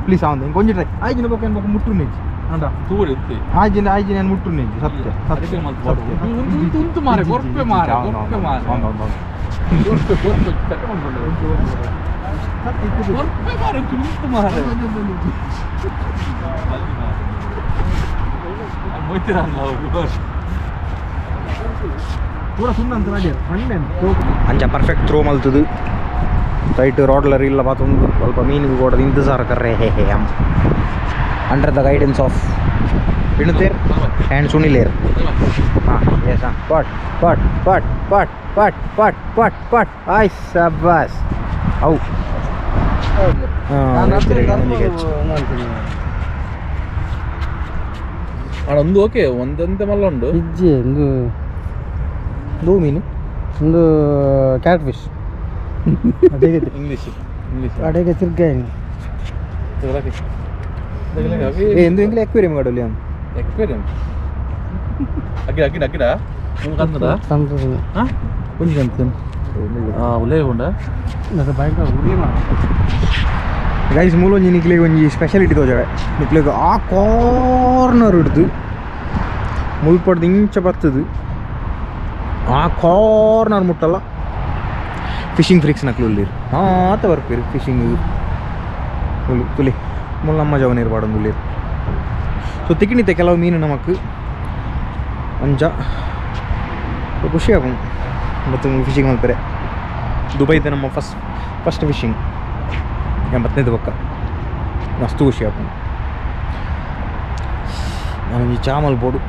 please ಆವಂದೆ ಕೊಂಚ ಟ್ರೈ ಆಯ್ಜಿನ ಬೊಕ್ಕ ಬೊಕ್ಕ ಮುಟ್ಟು ನೆಜ್ಜಿ ಅಂಡ ಆಯ್ಜಿನ ಆಯ್ಜಿನ ಮುಟ್ಟು ನೆಜ್ಜಿ ಸತ್ಯ ಸತ್ಯ ಮಾರೆ ಕೊರ್ಪೆ ಮಾರೆ ಕೊರ್ಪೆ ಮಾರೆ ಅಂಚ ಪರ್ಫೆಕ್ಟ್ ಥ್ರೋ ಮಲ್ತದು ರೈಟ್ ರಾಡ್ಲರ್ ಇಲ್ಲ ಪಾತೊಂದು ಸ್ವಲ್ಪ ಮೀನಿಗೆ ಕೂಡ ಇಂತಜಾರ ಕರ್ರೆ ಹೇ ಹೇ ಅಮ್ under the guidance of ವಿಣುತೇರ್ and ಸುನಿಲೇರ್. ಹಾಂ ಎಸ್ ಹಾಂ pot pot pot pot pot pot pot pot ಆಯ್ ಸಬ್ಬಾಸ್ ಅವು ಒಂದು ಓಕೆ ಒಂದಂತೆ ಮಲ್ಲ ಉಂಡು ಇಜ್ಜಿ ಒಂದು ದೂ ಮೀನು ಒಂದು cat fish English English ಅಡೆಗೆ ತಿರ್ಗಾಯಿ ಎಂದು ಇಂಗ್ಲಿ ಅಕ್ವೇರಿಯಂ ಗಾಡಲ್ಲಿ ಅಕ್ವೇರಿಯಂ ಅಗ್ಗಿಡ ಅಗ್ಗಿಡ ಅಗ್ಗಿಡ ಕಂದದ ಕಂದದ ಒಂಜಿ ಕಂತ ಆ ಉಲೇ ಉಂಡ ಅದು ಬೈಕ್ ಉರಿ ಮಾಡ ಗೈಸ್ ಮೂಲೊಂಜಿ ನಿಕ್ಲೆಗ್ ಒಂಜಿ ಸ್ಪೆಷಾಲಿಟಿ ತೋಜವೆ ನಿಕ್ಲೆಗ್ ಆ ಕಾರ್ನರ್ ಹಿಡ್ದು ಮುಲ್ಪಡ್ದು ಇಂಚ ಬರ್ತದು ಆ ಕಾರ್ನರ್ ಮುಟ್ಟಲ್ಲ ಫಿಶಿಂಗ್ ಫ್ರಿಕ್ಸ್ ನಕ್ಲು ಉಳ್ಳೀರು ಆತ ಬರ್ಪೀರು ಫಿಶಿಂಗ್ ಮುಳ್ಳು ತುಲಿ ಮುಳ್ಳು ನಮ್ಮ ಜವನೀರು ಪಾಡೊಂದು ಉಳ್ಳೀರು. ಸೊ ತಿಕ್ಕಿಣಿತೆ ಕೆಲವು ಮೀನು ನಮಕ್ ಅಂಚ ಖುಷಿ ಆಪುಂಡು ಮತ್ತು ಫಿಶಿಂಗ್ ಮಲ್ಪರೆ ದುಬೈದ ನಮ್ಮ first first fishing ಎಂಬತ್ತನೇದು ಬೊಕ್ಕ ಮಸ್ತ್ ಖುಷಿ ಆಪುಂಡು. ನಾನೊಂಜಿ ಚಾಮಲ್ ಬೋಡು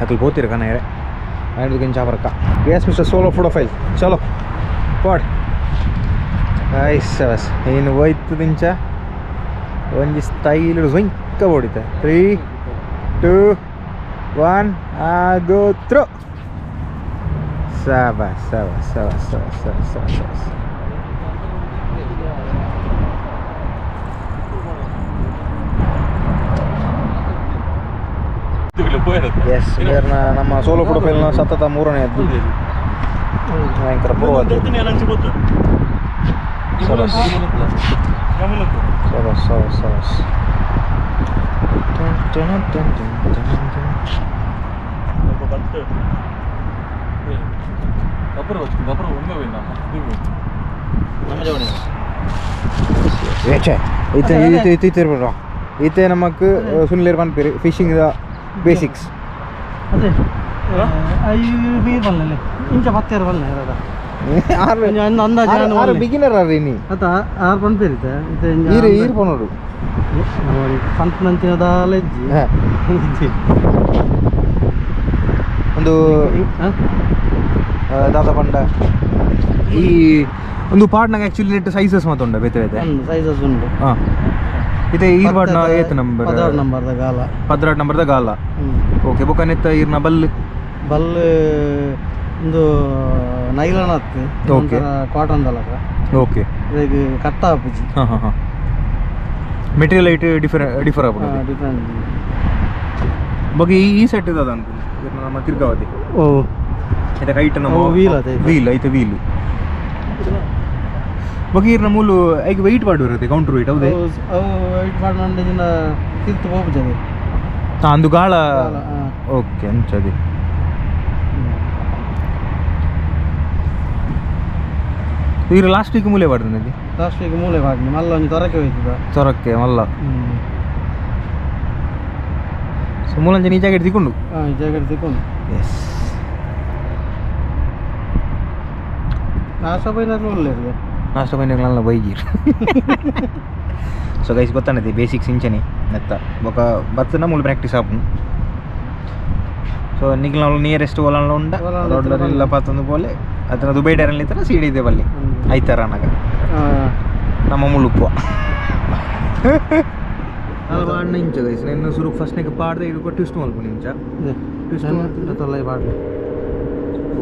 ಅಕಲ್ ಪೋತಿರ ಕಣ್ಣಾರೆ ಆಯ್ತು ಚಾ ಬರ್ಕ. S mister solo ಫೋಡೋ file ಚಲೋ ಪಾಡ್ ಐಸ್ ಬಸ್ ಏನು ಹೋಯ್ತು ದಿಂಚ ಒಂಜಿ ಸ್ಟೈಲ್ ಝೊಂಕ ಹೊಡಿತ 3 2 1 ಗೋ ಥ್ರೋ. ಸಬಸ್ ಸಬಸ್ ಸಬಸ್ ಸಬಸ್ ಸಬಸ್ ಸಬಸ್. ಎಸ್ ನಮ್ಮ ಸೋಲೋ ಫೋಟೋ ಫೈಲ್ನ ಸತತ ಮೂರನೆಯದ್ದು ಭಯಂಕರ ಪೂರ್ವ. ಸಬಸ್ ಸಬಸ್ ಸಬಸ್ ಸಬಸ್. ಇತ್ತೆ ನಮಕ್ ಸುನಿಲ್ ಪನ್ಪೇರು fishing the basics. ಅದೇ ಬಲ್ಲೆ ಇಂಚ ಪತ್ತೇರು ಬಲ್ಲೆ ಆರು ಬಿಗಿನರ್ ಆರ್ ಇನಿ ಅತ್ತ ಆರು ಪನ್ಪೇರು ಇತ್ತೆ ಈರು ಈರು ಪನೋಡು ಪಂಪ್ನಂಚಿನ ದಾಲ ಇಜ್ಜಿ ಒಂದು ದಾದ ಪಂಡ ಈ ಒಂದು ಪಾರ್ಟ್ನಾಗ actually net sizes ಮಾತ್ರ ಉಂಟು ಬೇತೆ ಬೇತೆ ಸೈಜಸ್ ಉಂಟು. ಹಾಂ ಇದೆ ಈ ಬಾಡ್ನ ಏತ್ ನಂಬರ್ 16 ನಂಬರ್ ದ ಗಾಲ 16 ನಂಬರ್ ದ ಗಾಲ ಓಕೆ ಬೊಕನೆತ್ತ ಈರ್ನ ಬಲ್ ಬಲ್ ಒಂದು ನೈಲಾನ್ ಅತ್ತೆ ಓಕೆ ಕಾಟನ್ ದಲಕ ಓಕೆ ಈಗ ಕಟ್ಟ ಆಪುಜಿ ಹಾ ಹಾ ಹಾ material ಐಟ್ ಡಿಫರ್ ಡಿಫರ್ ಆಪುಂಡು ಡಿಫರೆಂಟ್ ಬೊಕ ಈ ಸೆಟ್ ಇದಾದ ಅನ್ಪುಂಡು ನಮ್ಮ ತಿರ್ಗಾವತಿ ಓ ಐತ ಹೈಟ್ ನಮ್ಮ ವೀಲ್ ಅದೇ ವೀಲ್ ಐತ ವೀಲ್ ಬೊಕ ಈರ್ನ ಮೂಲು ಐಕ್ ವೆಯ್ಟ್ ಪಾಡುವಿರುತ್ತೆ ಕೌಂಟರ್ ವೆಯ್ಟ್ ಹೌದೇ ಅವು ವೆಯ್ಟ್ ಪಾಡ್ನಂಡ ಜಿನ ತಿರ್ತು ಪೋಪುಜದೆ ಹಾ ಅಂದು ಗಾಳ ಓಕೆ ಅಂಚದೆ ಈರ್ ಲಾಸ್ಟ್ ವೀಕ್ ಮೂಲೆ ಪಾಡ್ದು ಲಾಸ್ಟ್ ವೀಕ್ ಮೂಲೆ ಪಾಡ್ನಿ ಮಲ್ಲ ಒಂಜಿ ತೊರಕೆ ಹೋಯ್ತದ ತೊರಕೆ ಮಲ್ಲ ಸೊ ಮೂಲಂಜೆ ನೀ ಜಾಕೆಟ್ ತಿಕ್ಕೊಂಡು ಹಾಂ ಈ ಜಾಕೆಟ್ ತಿಕ್ಕೊಂಡು ಎಸ್ ನಾಷ್ಟ ಬೈನಾಗ್ಲೂ ಒಳ್ಳೆಯದು ನಾಷ್ಟ ಬೈನಾಗ್ಲಲ್ಲ ಬೈಜೀರ್ ಸೊ ಗೈಸ್ ಗೊತ್ತಾನದೆ ಬೇಸಿಕ್ಸ್ ಇಂಚನೆ ನೆತ್ತ ಬೊಕ ಬತ್ತನ ಮೂಲು ಪ್ರಾಕ್ಟೀಸ್ ಆಪುಂಡು ಸೊ ನಿಗ್ಲ ನಿಯರೆಸ್ಟ್ ಒಲಂಡ ಉಂಡ ರೋಡ್ ಇಲ್ಲ ಪಾತೊಂದು ಪೋಲೆ ಅತನ ದುಬೈ ಡೈರಲ್ಲಿ ಇತ್ತರ ಸೀಡಿ ಇದೆ ಬಲ್ಲಿ ಐತಾರ ಅನಗ ನಮ್ಮ ಮುಳುಪುವ ಅಲ್ವಾ ಇಂಚ ಗೈಸ್ నేను ಸುರು ಫಸ್ಟ್ ನೆಗೆ ಪಾಡ್ದೆ ಈಗ ಟ್ವಿಸ್ಟ್ ಮಲ್ಪುನಿ ಇಂಚ ಟ್ವಿಸ್ಟ್ ತೊಲ್ಲ ಪಾಡ್ಲೆ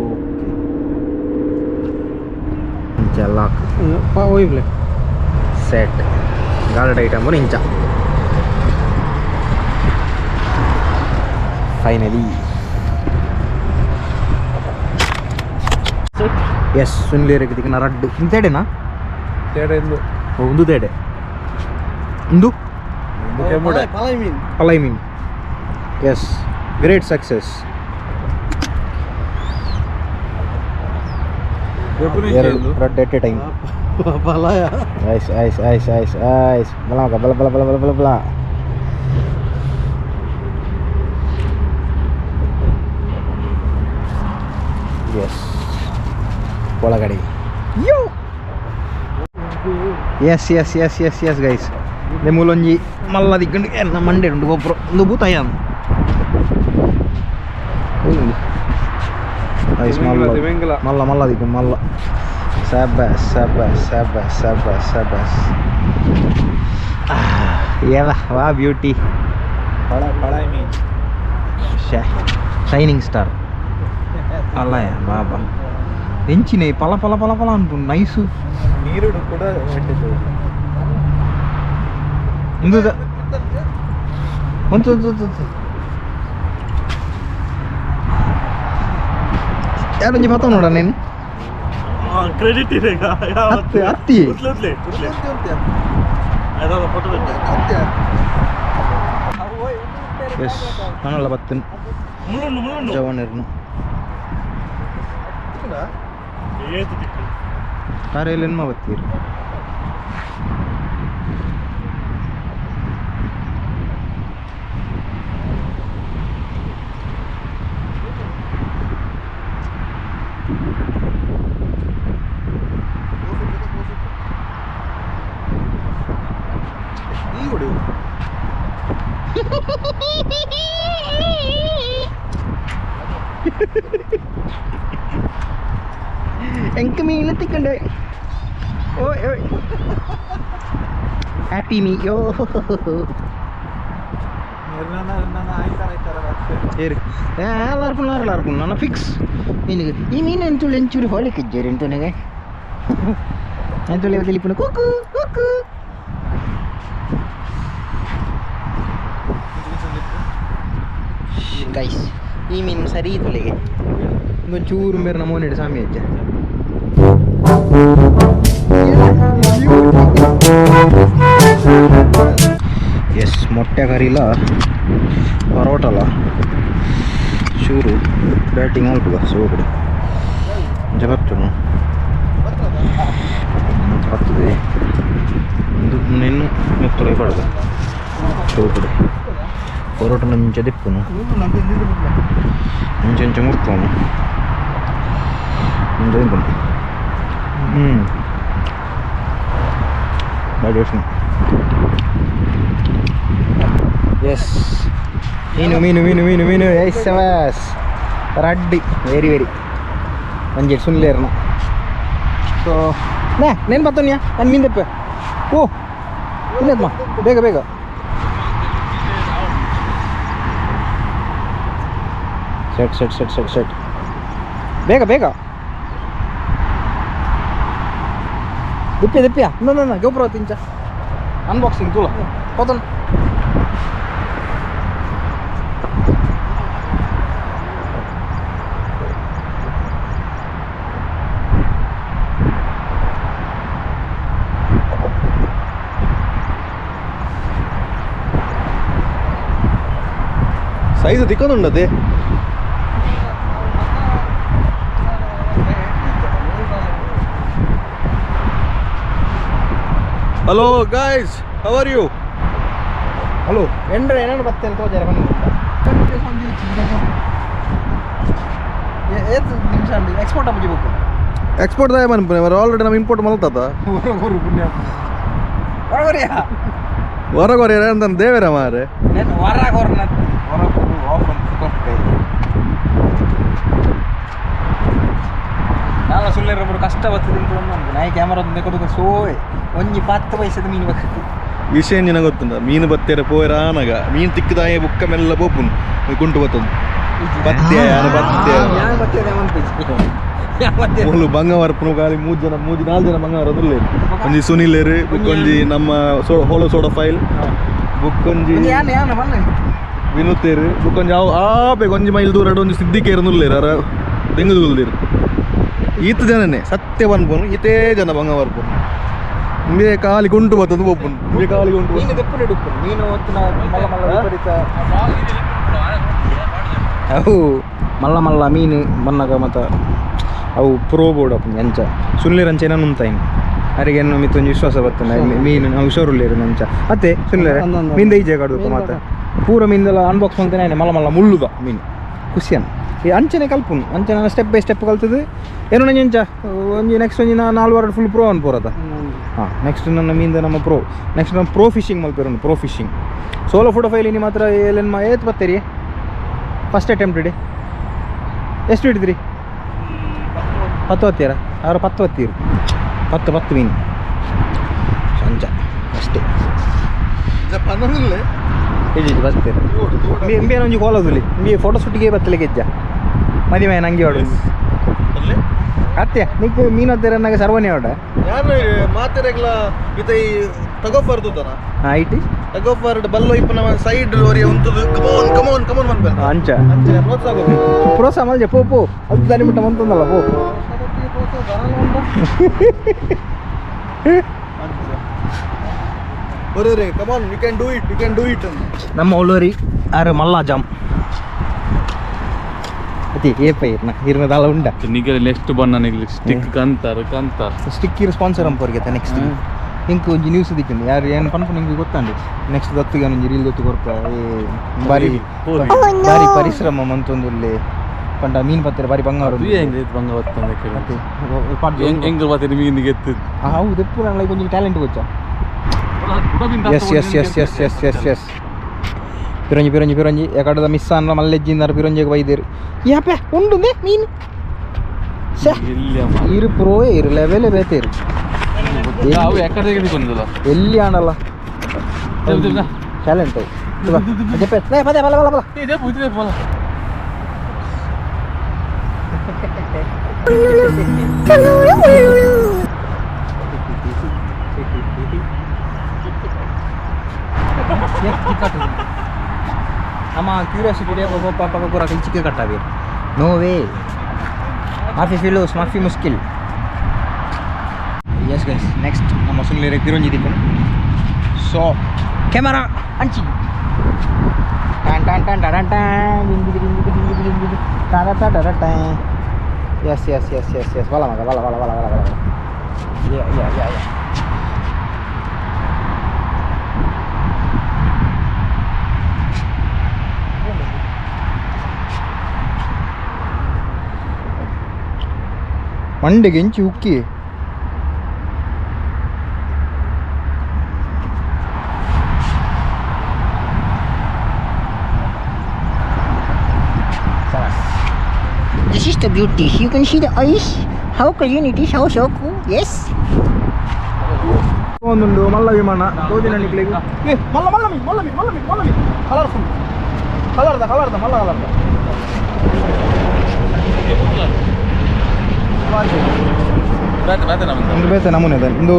ಓಕೆ ಇಂಚ ಲಾಕ್ ಓಯ್ಬ್ಲೆ ಸೆಟ್ ಗಾಳ ಟೈಟ್ ಅಂಬುನ ಇಂಚ ಫೈನಲಿ ಎಸ್ ಸುನ್ಲೇರಿಗೆ ದಿಕ್ಕನ ರಡ್ಡು ತೇಡೆನಾ ತೇಡೆ ಇಂದು ಒಂದು ತೇಡೆ ಇಂದು ಪಲೈ ಮೀನ್ ಪಲೈ ಮೀನ್ S great success ಎರಡು ರಡ್ಡು at A time ಪಲಾಯ ice ice ice ice ice ಬಲ ಬಲ ಬಲ ಬಲ ಬಲ ಬಲ ಬಲ ಎಸ್ ಒಳಗಡೆ ಯೋ yes yes yes yes yes guys ಮೂಲೊಂಜಿ ಮಲ್ಲ ದಿಕ್ಕಂಡು ಎನ್ನ ಮಂಡೆ ಉಂಡು ಗೊಬ್ಬರ ಒಂದು ಬೂತಾಯ ಐಸ್ ಮಲ್ಲ ಮಲ್ಲ ಮಲ್ಲ ದಿಕ್ಕು ಮಲ್ಲ ಸಬಸ್ ಸಬಸ್ ಸಬಸ್ ಸಬಸ್ ಸಬಸ್ ಏವ ವಾ ಬ್ಯೂಟಿ shining star ಅಲ್ಲ ಬಾಬಾ ಎಂಚಿನೆ ಪಲ ಪಲ ಪಲ ಪಲ ಅನ್ಪುಂಡು ನೈಸು ನೀರುಡು ಕೂಡ ಇಂದು ಒಂದು ಒಂದು ಯಾರೊಂಜಿ ಪತ್ತ ನೋಡ ನೀನು ಕ್ರೆಡಿಟ್ ಇದೆ ಹತ್ತಿ ಹತ್ತಿ ಎಸ್ ನಾನಲ್ಲ ಬತ್ತನ್ ಜವಾನಿರ್ನು ಕಾರೆಯಲ್ಲಿ ಬತ್ತೀರಿ ಎಂಕ ಮೀನು ತಿಕ್ಕಂಡೆ ಓಯ್ ಓಯ್ ಹ್ಯಾಪಿ ಮೀ ಯೋ ಎಲ್ಲಾರ್ಪುಣ ಎಲ್ಲಾರ್ಪುಣ ನನ್ನ ಫಿಕ್ಸ್ ನಿನಗೆ ಈ ಮೀನು ಎಂಚೂರು ಎಂಚೂರು ಹೋಳಿಕ್ಕೆ ಇಜ್ಜೇರಿ ಎಂತನಿಗೆ ಎಂತುಳಿ ತಿಳಿಪುಣ ಕುಕ್ಕು ಕುಕ್ಕು ಗೈಸ್ ಈ ಮೀನು ಸರಿ ತುಳಿಗೆ ಒಂಚೂರು ಮೇರೆ ನಮ್ಮ ಸ್ವಾಮಿ ಅಜ್ಜ ಎಸ್ ಮೊಟ್ಟೆ ಕರಿಲ ಪರೋಟಲ ಚೂರು ಬ್ಯಾಟಿಂಗ್ ಆಲ್ಪುಗ ಸೋಕುಡು ಜಗತ್ತುನು ಬರ್ತದೆ ನಿನ್ನು ಮೆತ್ತೊಳಗೆ ಪಡದ ಸೋಕುಡು ಪರೋಟ ನಂಚ ದಿಪ್ಪುನು ಇಂಚ ಇಂಚ ಮುರ್ತವನು ಇಂಚ ದಿಪ್ಪುನು ಹ್ಞೂ ಡೈಜೆಷನ್ ಎಸ್ ಮೀನು ಮೀನು ಮೀನು ಮೀನು ಮೀನು ಎಸ್ ಸವಾಸ್ ರಡ್ಡಿ ವೆರಿ ವೆರಿ ಒಂಜಿ ಸುನ್ಲೇರ್ನ ಸೊ ನೇ ನೇನು ಬತ್ತೋನ್ಯಾ ನಾನು ಮೀನು ದೆಪ್ಪೆ ಓ ತಿನ್ನಮ್ಮ ಬೇಗ ಬೇಗ. Set set set set set ಬೇಗ ಬೇಗ. ದಿಪ್ಪ್ಯ ದಿಪ್ಪ್ಯ ನನ್ನ ಗೋಪುರ ತಿಂಚ ಅನ್ಬಾಕ್ಸಿಂಗ್ ತೂಲ ಹೋತನ. ಸೈಜ್ ತಿಕ್ಕೊಂದುಂಡದೆ. Hello guys, how are you? Hello ಎಂಡ್ರೆ ಏನೇನು ಬರ್ತೇನೆ ತೋಜಾರೆ ಬನ್ನಿ. ಏತ್ ನಿಮಿಷ ಅಂಡಿ ಎಕ್ಸ್ಪೋರ್ಟ್ ಅಪ್ಪಜಿ ಬೇಕು. ಎಕ್ಸ್ಪೋರ್ಟ್ ದಾಯ ಬನ್ನಿ ಆಲ್ರೆಡಿ ನಮ್ಮ ಇಂಪೋರ್ಟ್ ಮಲ್ತದ. ಹೊರಗೊರಿಯಾ ಹೊರಗೊರಿಯ ಅಂತ ದೇವರ ಮಾರೆ ಹೊರಗೊರ್ನ ನಾನು ಸುಳ್ಳಿರೊಬ್ಬರು ಕಷ್ಟ ಬರ್ತದೆ ನಾಯಿ ಕ್ಯಾಮರಾ ಕೊಡುಕ ಸೋಯ್ ಒಂಜಿ ಪತ್ತು ಪೈಸದ ಮೀನು ಬರ್ತದೆ. ವಿಷಯ ನಿನ ಗೊತ್ತುಂಡ ಮೀನು ಬತ್ತೇರ ಪೋಯರಾನಗ ಮೀನು ತಿಕ್ಕದಾಯ ಬುಕ್ಕ ಮೆಲ್ಲ ಪೋಪುನ್ ಕುಂಟು ಬತ್ತೊಂದು ಬತ್ತೆ ಬತ್ತೆ ಮೂಲು ಬಂಗವರ್ಪುನು ಖಾಲಿ ಮೂರು ಜನ ಮೂಜಿ ನಾಲ್ಕು ಜನ ಬಂಗವರ ಅದ್ರಲ್ಲಿ ಒಂಜಿ ಸುನಿಲೇರು ಬುಕ್ಕೊಂಜಿ ನಮ್ಮ ಹೋಲೋ ಸೋಡಾ ಫೈಲ್ ಬುಕ್ಕೊಂಜಿ ವಿನುತೇರು ಬುಕ್ಕೊಂಜಿ ಅವು ಆಪೆ ಒಂಜಿ ಮೈಲ್ ದೂರ ಒಂಜಿ ಸಿದ್ದಿಕೇರು ನುಲ್ಲೇರು ಅರ ದೆಂಗುದುಲ್ದಿರು ಈತ ಜನನೇ ಸತ್ಯ ಪನ್ಪುನು ಈತೇ ಜನ ಬಂಗವರ್ಪುನು ಇಂಬೆ ಖಾಲಿ ಗುಂಟು ಬತ್ತದು ಪೋಪುನು ಇಂಬೆ ಖಾಲಿ ಗುಂಟು ಮೀನು ದೆಪ್ಪುನೆ ಡುಪ್ಪುನು ಮೀನು ಹೊತ್ತು ಮಲ್ಲ ಮಲ್ಲ ವಿಪರೀತ ಅವು ಮಲ್ಲ ಮಲ್ಲ ಮೀನು ಬನ್ನಗ ಮತ್ತು ಅವು ಪ್ರೋ ಬೋರ್ಡ್ ಅಪ್ಪು ಅಂಚ ಸುನ್ಲಿರಂಚ ಏನೋ ನುಂತಾಯಿನ್ ಅರಿಗೆ ಏನೋ ಮಿತ್ತೊಂಜಿ ವಿಶ್ವಾಸ ಬರ್ತದೆ ಮೀನು ನಾವು ಹುಷಾರುಳ್ಳೇರು ಅಂಚ ಅತ್ತೆ ಸುನ್ಲಿರ ಮೀನು ಈಜೆ ಕಡುಕು ಮಾತ್ರ ಪೂರ ಮೀನ್ದೆಲ್ಲ ಅನ್ಬಾಕ್ಸ್ ಮಾಡ್ತೇನೆ ಮಲ್ಲ ಮಲ್ಲ ಮುಳ್ಳುದ ಮೀನು ಖುಷಿಯನ್ ಈ ಅಂಚನೆ ಕಲ್ಪುನು ಅಂಚನೆ step by step ಕಲ್ತದೆ ಏನೋ ನಂಜಿ ಅಂಚ ಒಂಜಿ ನೆಕ್ಸ್ಟ್ ಒಂಜಿ ನಾಲ್ಕು ವಾರ ಫುಲ್ ಪ್ರೋ ಅನ್ಪೋರದ. ಹಾಂ ನೆಕ್ಸ್ಟ್ ನನ್ನ ಮೀನ್ದ ನಮ್ಮ ಪ್ರೋ ನೆಕ್ಸ್ಟ್ ನಮ್ಮ ಪ್ರೋ fishing ಮಲ್ಪೇರು pro fishing solo photo file ಇನಿ ಮಾತ್ರ ಏನೇನು ಏತ್ ಬತ್ತೀರಿ ಫಸ್ಟ್ ಅಟೆಂಪ್ಟ್ ಇಡಿ ಎಷ್ಟು ಹಿಡಿದ್ರಿ? 10 ಹತ್ತೀರ ಅವರು 10 ಹತ್ತೀರು 10 10 ಮೀನು ಸಂಜ ಅಷ್ಟೇ ಇಜ್ಜಿ ಬತ್ತೀರಿ ಇಂಬೆ ಒಂಜಿ ಕೋಲದುಲಿ ಇಂಬೆ ಫೋಟೋ ಶೂಟಿಗೆ ಬತ್ತಲಿಗೆ ಹೆಜ್ಜ ಮದಿಮೆ ನಂಗೆ ಹೊಡು ಅತ್ತೆ ನಿಕ್ ಮೀನು ಹತ್ತಿರ ನನಗೆ ಸರ್ವನೇ ಹೊಡ ಯಾರು ಮಾತೆರೆಗ್ಲ ಇತ ಈ ತಗೋಫಾರ್ದು IT ತಗೋಫಾರ್ಡ್ ಬಲ್ಲೋ ಇಪ್ಪ ನಮ್ಮ ಸೈಡ್ ಲೋರಿ ಉಂಟು come on come on come on ಮನ್ಪೆ ಅಂಚ ಅಂಚ ಪ್ರೋತ್ಸಾಹ ಪ್ರೋತ್ಸಾಹ ಮಲ್ಜೆ ಪೋ ಪೋ ಅದು ದಾನಿ ಮುಟ್ಟ ಮಂತಂದಲ್ಲ ಪೋ ಬರೋರೆ come on you can do it you can do it. ನಮ್ಮ ಒಳ್ಳೋರಿ ಆರು ಮಲ್ಲ ಜಾಮ್ ಅತಿ ಏಪ ಇರ್ನ ಇರ್ನ ದಾಲ ಉಂಡ ನಿಗಲಿ ನೆಕ್ಸ್ಟ್ ಬಣ್ಣ ನಿಗಲಿ ಸ್ಟಿಕ್ ಕಂತಾರ ಕಂತಾರ ಸ್ಟಿಕ್ ಇರು ಸ್ಪಾನ್ಸರ್ ಅಂಪೋರಿಗೆ ನೆಕ್ಸ್ಟ್ ಇಂಕ್ ಒಂಜಿ ನ್ಯೂಸ್ ದಿಕ್ಕಂಡು ಯಾರು ಏನು ಪನ್ಪು ನಿಂಗೆ ಗೊತ್ತಾಂಡು ನೆಕ್ಸ್ಟ್ ದತ್ತಿಗೆ ಒಂಜಿ ರೀಲ್ ದತ್ತು ಕೊರ್ಪ ಬಾರಿ ಬಾರಿ ಪರಿಶ್ರಮ ಮಂತೊಂದುಲ್ಲೆ ಪಂಡ ಮೀನು ಪತ್ತರ ಬಾರಿ ಬಂಗಾರ ಬಂಗ ಹೆಂಗ್ ಬತ್ತೀರಿ ಮೀನಿಗೆ ಎತ್ತು ಹೌದು ಎಪ್ಪು ನಂಗೆ ಒಂಜಿ ಟ್ಯಾಲೆಂಟ್ ಗೊಚ್ಚ. Yes yes yes yes yes yes yes ಪಿರಂಜಿ ಪಿರಂಜಿ ಪಿರಂಜಿ ಎಕಡದ ಮಿಸ್ ಅನ್ನ ಮಲ್ಲೆಜ್ಜಿಂದಾರ ಪಿರಂಜಿಗೆ ಬೈದೇರು ಯಾಪೆ ಉಂಡುಂದೆ ಮೀನು ಇರು ಪ್ರೋ ಇರು ಲೆವೆಲ್ ಬೇತೇರು ಎಲ್ಲಿ ಆಣಲ್ಲ ಟ್ಯಾಲೆಂಟ್ ಪದೇ ಬಲ ಬಲ ಬಲ ನಮ್ಮ ಕ್ಯೂರಿಯಾಸಿಟಿ ಪಾಪ ಪೂರ ಚಿಕ್ಕ ಕಟ್ಟಾವಿ ನೋ ವೇ ಮಾಫಿ ಫಿಲೋಸ್ ಮಾಫಿ ಮುಷ್ಕಿಲ್. Yes guys next ನಮ್ಮ ಸುನಿಲ್ ಪಿರಂಜಿ ದಿಕ್ಕನು ಸೊ ಕ್ಯಾಮರಾ ಅಂಚಿ ton ton ton ton ton dinghy dinghy dinghy dinghy ಟಾಡ ಟಾಡ ಟಾಂ. S S S S S ಬಲ ಮಗ ಬಲ ಬಲ ಬಲ ಬಲ ಬಲ ಯಾ ಯಾ ಯಾ ಯಾ ಮಂಡೆಗೆ ಎಂಚಿ ಉಕ್ಕಿ This is the beauty. You can see the ice, how clean it is, how so cool. Yes. ಒಂದುಂಡು ಮಲ್ಲ ವಿಮಾನ ತೋಜಿನ ನಿಕ್ಲೆಗ್ ಏ ಮಲ್ಲ ಮಲ್ಲ ಮೀನ್ ಮಲ್ಲ ಮೀನ್ ಮಲ್ಲ ಮೀನ್ ಮಲ್ಲ ಮೀನ್ ಕಲರ್ಫುಲ್ ಕಲರ್ದ ಕಲರ್ದ ಮಲ್ಲ ಕಲರ್ದ ಒಂದು ಬೇತೆ ನಮೂನೆ ಇದೆ ಒಂದು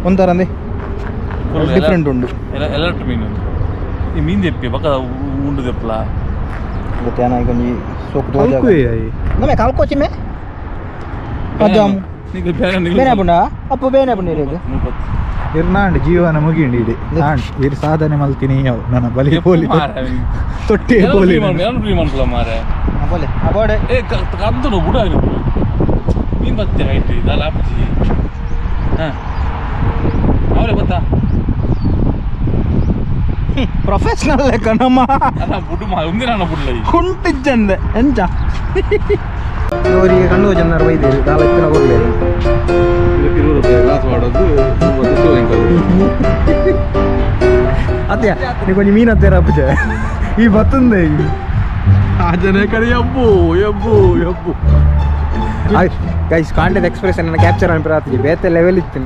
ಒಂಥರ ಅಂದೆ ಡಿಫ್ರೆಂಟ್ ಉಂಡು ಎಲರ್ಟ್ ಮೀನು ಈ ಮೀನು ದೆಪ್ಪಿ ಪಕ್ಕ ಉಂಡು ದೆಪ್ಪಲ ಗೊತ್ತೇನ ಈಗ ಒಂಜಿ ಸೋಕು ತೋಜ ನಮೆ ಕಲ್ಕೋಚಿ ಮೇ ಪಜಾಮ್ ನಿಗೆ ಬೇರೆ ಬೇನೆ ಪುಂಡ ಅಪ್ಪು ಬೇನೆ ಪುಂಡ ಇರೇಗ್ ಇರ್ನಾಂಡ್ ಜೀವನ ಮುಗಿಂಡಿ ಇಡಿ ಆಂಡ್ ಇರ್ ಸಾಧನೆ ಮಲ್ತೀನಿ ಅವು ನನ್ನ ಬಲಿ ಪೋಲಿ ತೊಟ್ಟಿ ಪೋಲಿ ಫ್ರೀ ಮನ್ಪುಲ ಮಾರೆ ಬೋಲೆ ಅಬೋಡೆ ಏ ಕಂತನು ಬುಡ ಮೀನು ಬತ್ತೆ ಹೈಟ್ ಇದಲ್ಲ ಆಪುಜಿ ಹಾಂ ಅವರೇ ಗೊತ್ತಾ ಪ್ರೊಫೆಷನಲ್ ಲೆಕ್ಕ ನಮ್ಮ ಅಲ್ಲ ಬುಡು ಮಾ ಒಂದಿನ ನಾನು ಬುಡ್ಲ ಈ ಕುಂಟಿಜ್ಜಂದೆ ಎಂಚ ಇವರಿಗೆ ಕಣ್ಣು ಜನ ಬೈದೇರಿ ದಾಲ ಇತ್ತಿನ ಕೊಡ್ಲೇರಿ ಗ್ಲಾಸ್ ಮಾಡೋದು ಅತ್ಯ ನೀ ಕೊಂಚ ಮೀನು ಹತ್ತಿರ ಅಪ್ಪುಜ ಈ ಬತ್ತಂದೆ ಆ ಜನ ಕಡೆ ಎಬ್ಬು ಎಬ್ಬು ಎಬ್ಬು ಗೈಸ್ ಕಾಂಟೆದ ಎಕ್ಸ್ಪ್ರೆಸ್ ನನ್ನ ಕ್ಯಾಪ್ಚರ್ ಅನ್ಪಿರ ಆತಿಜಿ ಬೇತೆ ಲೆವೆಲ್ ಇತ್ತು